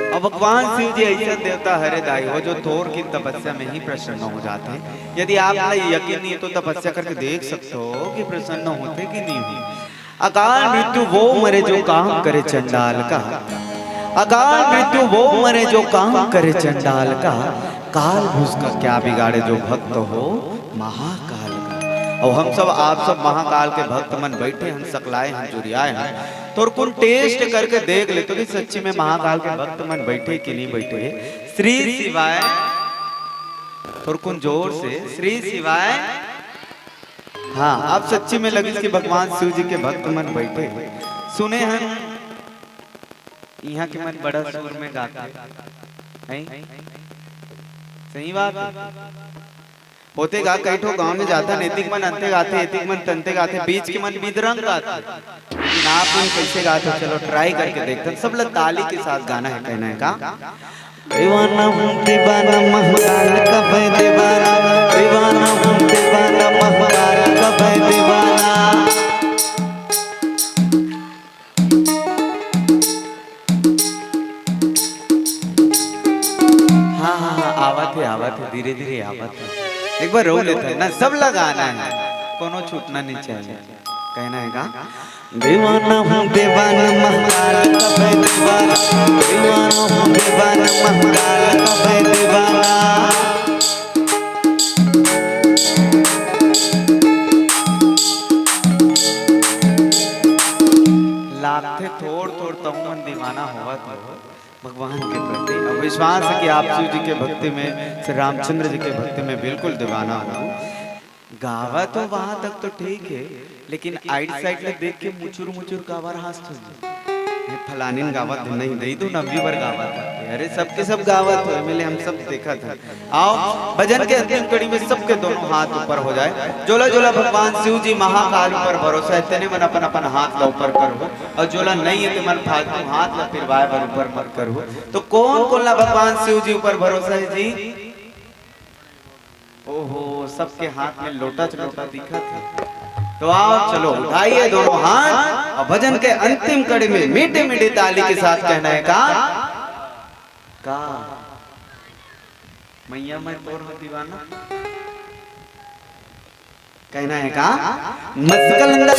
अब भगवान शिव जी ऐसा देवता हरे दाई हो, जो थोर की तपस्या में ही प्रसन्न हो जाते हैं। यदि आप ला यकीन नहीं है तो तपस्या करके देख सकते हो कि प्रसन्न होते कि नहीं होते। अकाल मृत्यु वो मरे जो काम करे चंडाल का, अकाल मृत्यु वो मरे जो काम करे चंडाल का, काल उसका क्या बिगाड़े जो भक्त हो महाकाल का। और हम सब, आप सब महाकाल के भक्त मन बैठे हैं, सकलाए हैं, जुरियाए हैं, तो कुन टेस्ट करके देख ले तो कि सच्ची में महाकाल के भक्त मन बैठे कि नहीं बैठे। श्री शिवाय, तो कुन जोर से श्री शिवाय। हाँ, आप सच्ची में लगिस कि भगवान शिव जी के भक्त मन बैठे हैं। सुने हैं, यहाँ के मन बड़ा सुर में गाते हैं, सही बात है। होते गा, कई ठो गांव में जाता, नैतिक मन अंते गाते, एतिक मन तंते गाते, बीच के मन बिदरंग गाते। लेकिन आप मन कैसे गाते हो? चलो, ट्राई करके देखते हैं। सब लोग ताली के साथ गाना है, कहना है का? दीवाना हूँ दीवाना, महाकाल का मैं दीवाना। दीवाना हूँ दीवाना, महाकाल का मैं दीवाना। हाँ, हाँ, हाँ, आवत है, आवत है, धीरे धीरे आवत है। एक बार रो लेते हैं ना, सब लगाना है, कोनो छूटना नहीं चाहिए। कहना है का? दीवाना हूँ दीवाना, महाकाल का मैं दीवाना। दीवाना हूँ दीवाना, महाकाल का मैं दीवाना। लागथे थोर थोर तहु मन दीवाना होवत हो भगवान के प्रति। अब विश्वास है कि आप शिव जी के भक्ति में, श्री रामचंद्र जी के भक्ति में बिल्कुल दीवाना हो। गावत हो वहां तक तो ठीक है, लेकिन आइड साइड में देख के मुचुर मुचुर काबर हाँसत हो? ये फलानिन गावत हो, नहीं दई तो नब्बी बार गावत हो। अरे, सबके सब गावत हो, एमएलए हम सब देखत है। आओ, भजन के अंतिम कड़ी में सबके दोनों हाथ ऊपर हो जाए। जोला जोला भगवान शिव जी महाकाल ऊपर भरोसा है, तेने मन अपन अपन हाथ ला ऊपर करो, और जोला नहीं है, ते मन फालतू हाथ ला फिरवाए बर ऊपर मत करो। तो कौन कौन ला भगवान शिव जी ऊपर भरोसा है जी? ओहो, सबके हाथ में लोटा च लोटा दिखत है। तो आओ, चलो, उठाइए दोनों हाथ और भजन के अंतिम कड़ी में मीठी मीठी ताली के साथ कहना है का? का? मैया मैं तोर हूँ दीवाना। कहना है का? मस्त कलंदर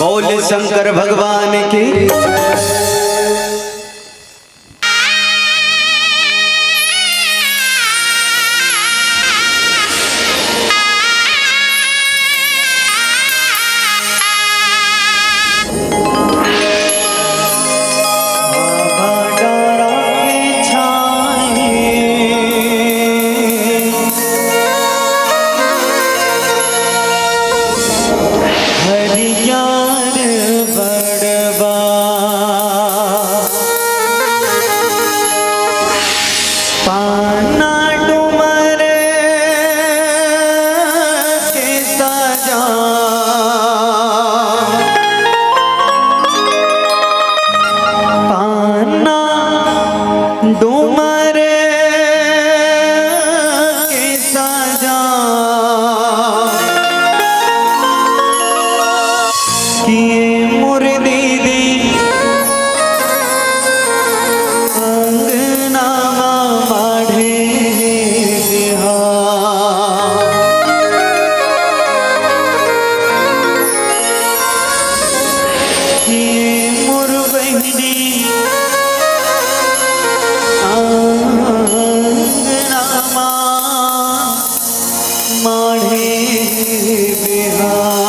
बोल शंकर भगवान की। माढ़े बिहान।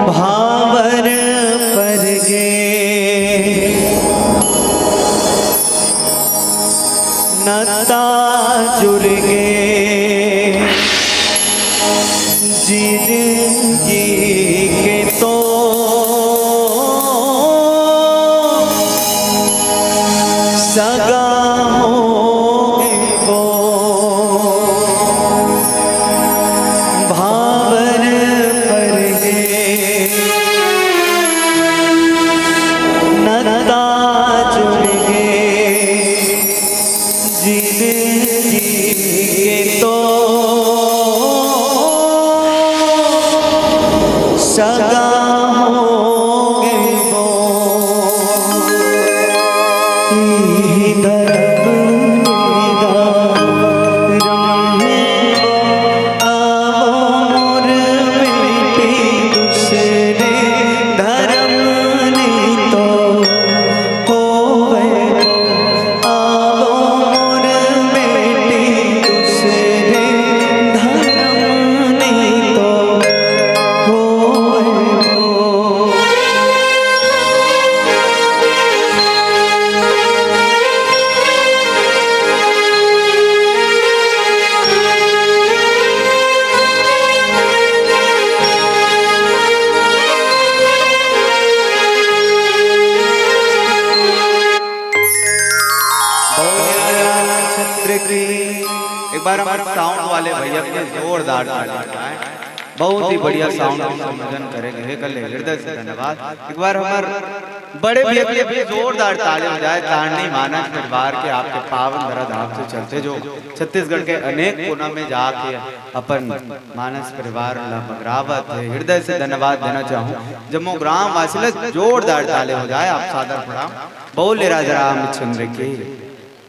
भावर परगे नता जुरगे जिनगी के तो सगा होगे वो। भावर परगे नता जुरगे जिनगी के तो सगा होगे वो। इही धरम निदान रहे वो, आवो मोर बेटी दूसरे धरम नहीं तो होवे वो। आवो मोर बेटी दूसरे धरम नहीं तो होवे वो। छत्र की एक बार हमारे साउंड वाले भैया के जोरदार ताली बजाएं। बहुत ही बढ़िया साउंड संयोजन करे गए, कर ले हृदय से धन्यवाद। एक बार हमारे बड़े भैया के लिए भी जोरदार ताली बजाए। तांडनी मानस परिवार के आपके पावन धरा धाम से चलते जो छत्तीसगढ़ के अनेक कोना में जाके अपन मानस परिवार ला मगरावत हे, हृदय से धन्यवाद देना चाहूँ। जम्मो ग्राम वासी ला जोरदार ताली हो जाए। आप सादर प्रणाम। बोले राजा रामचंद्र की।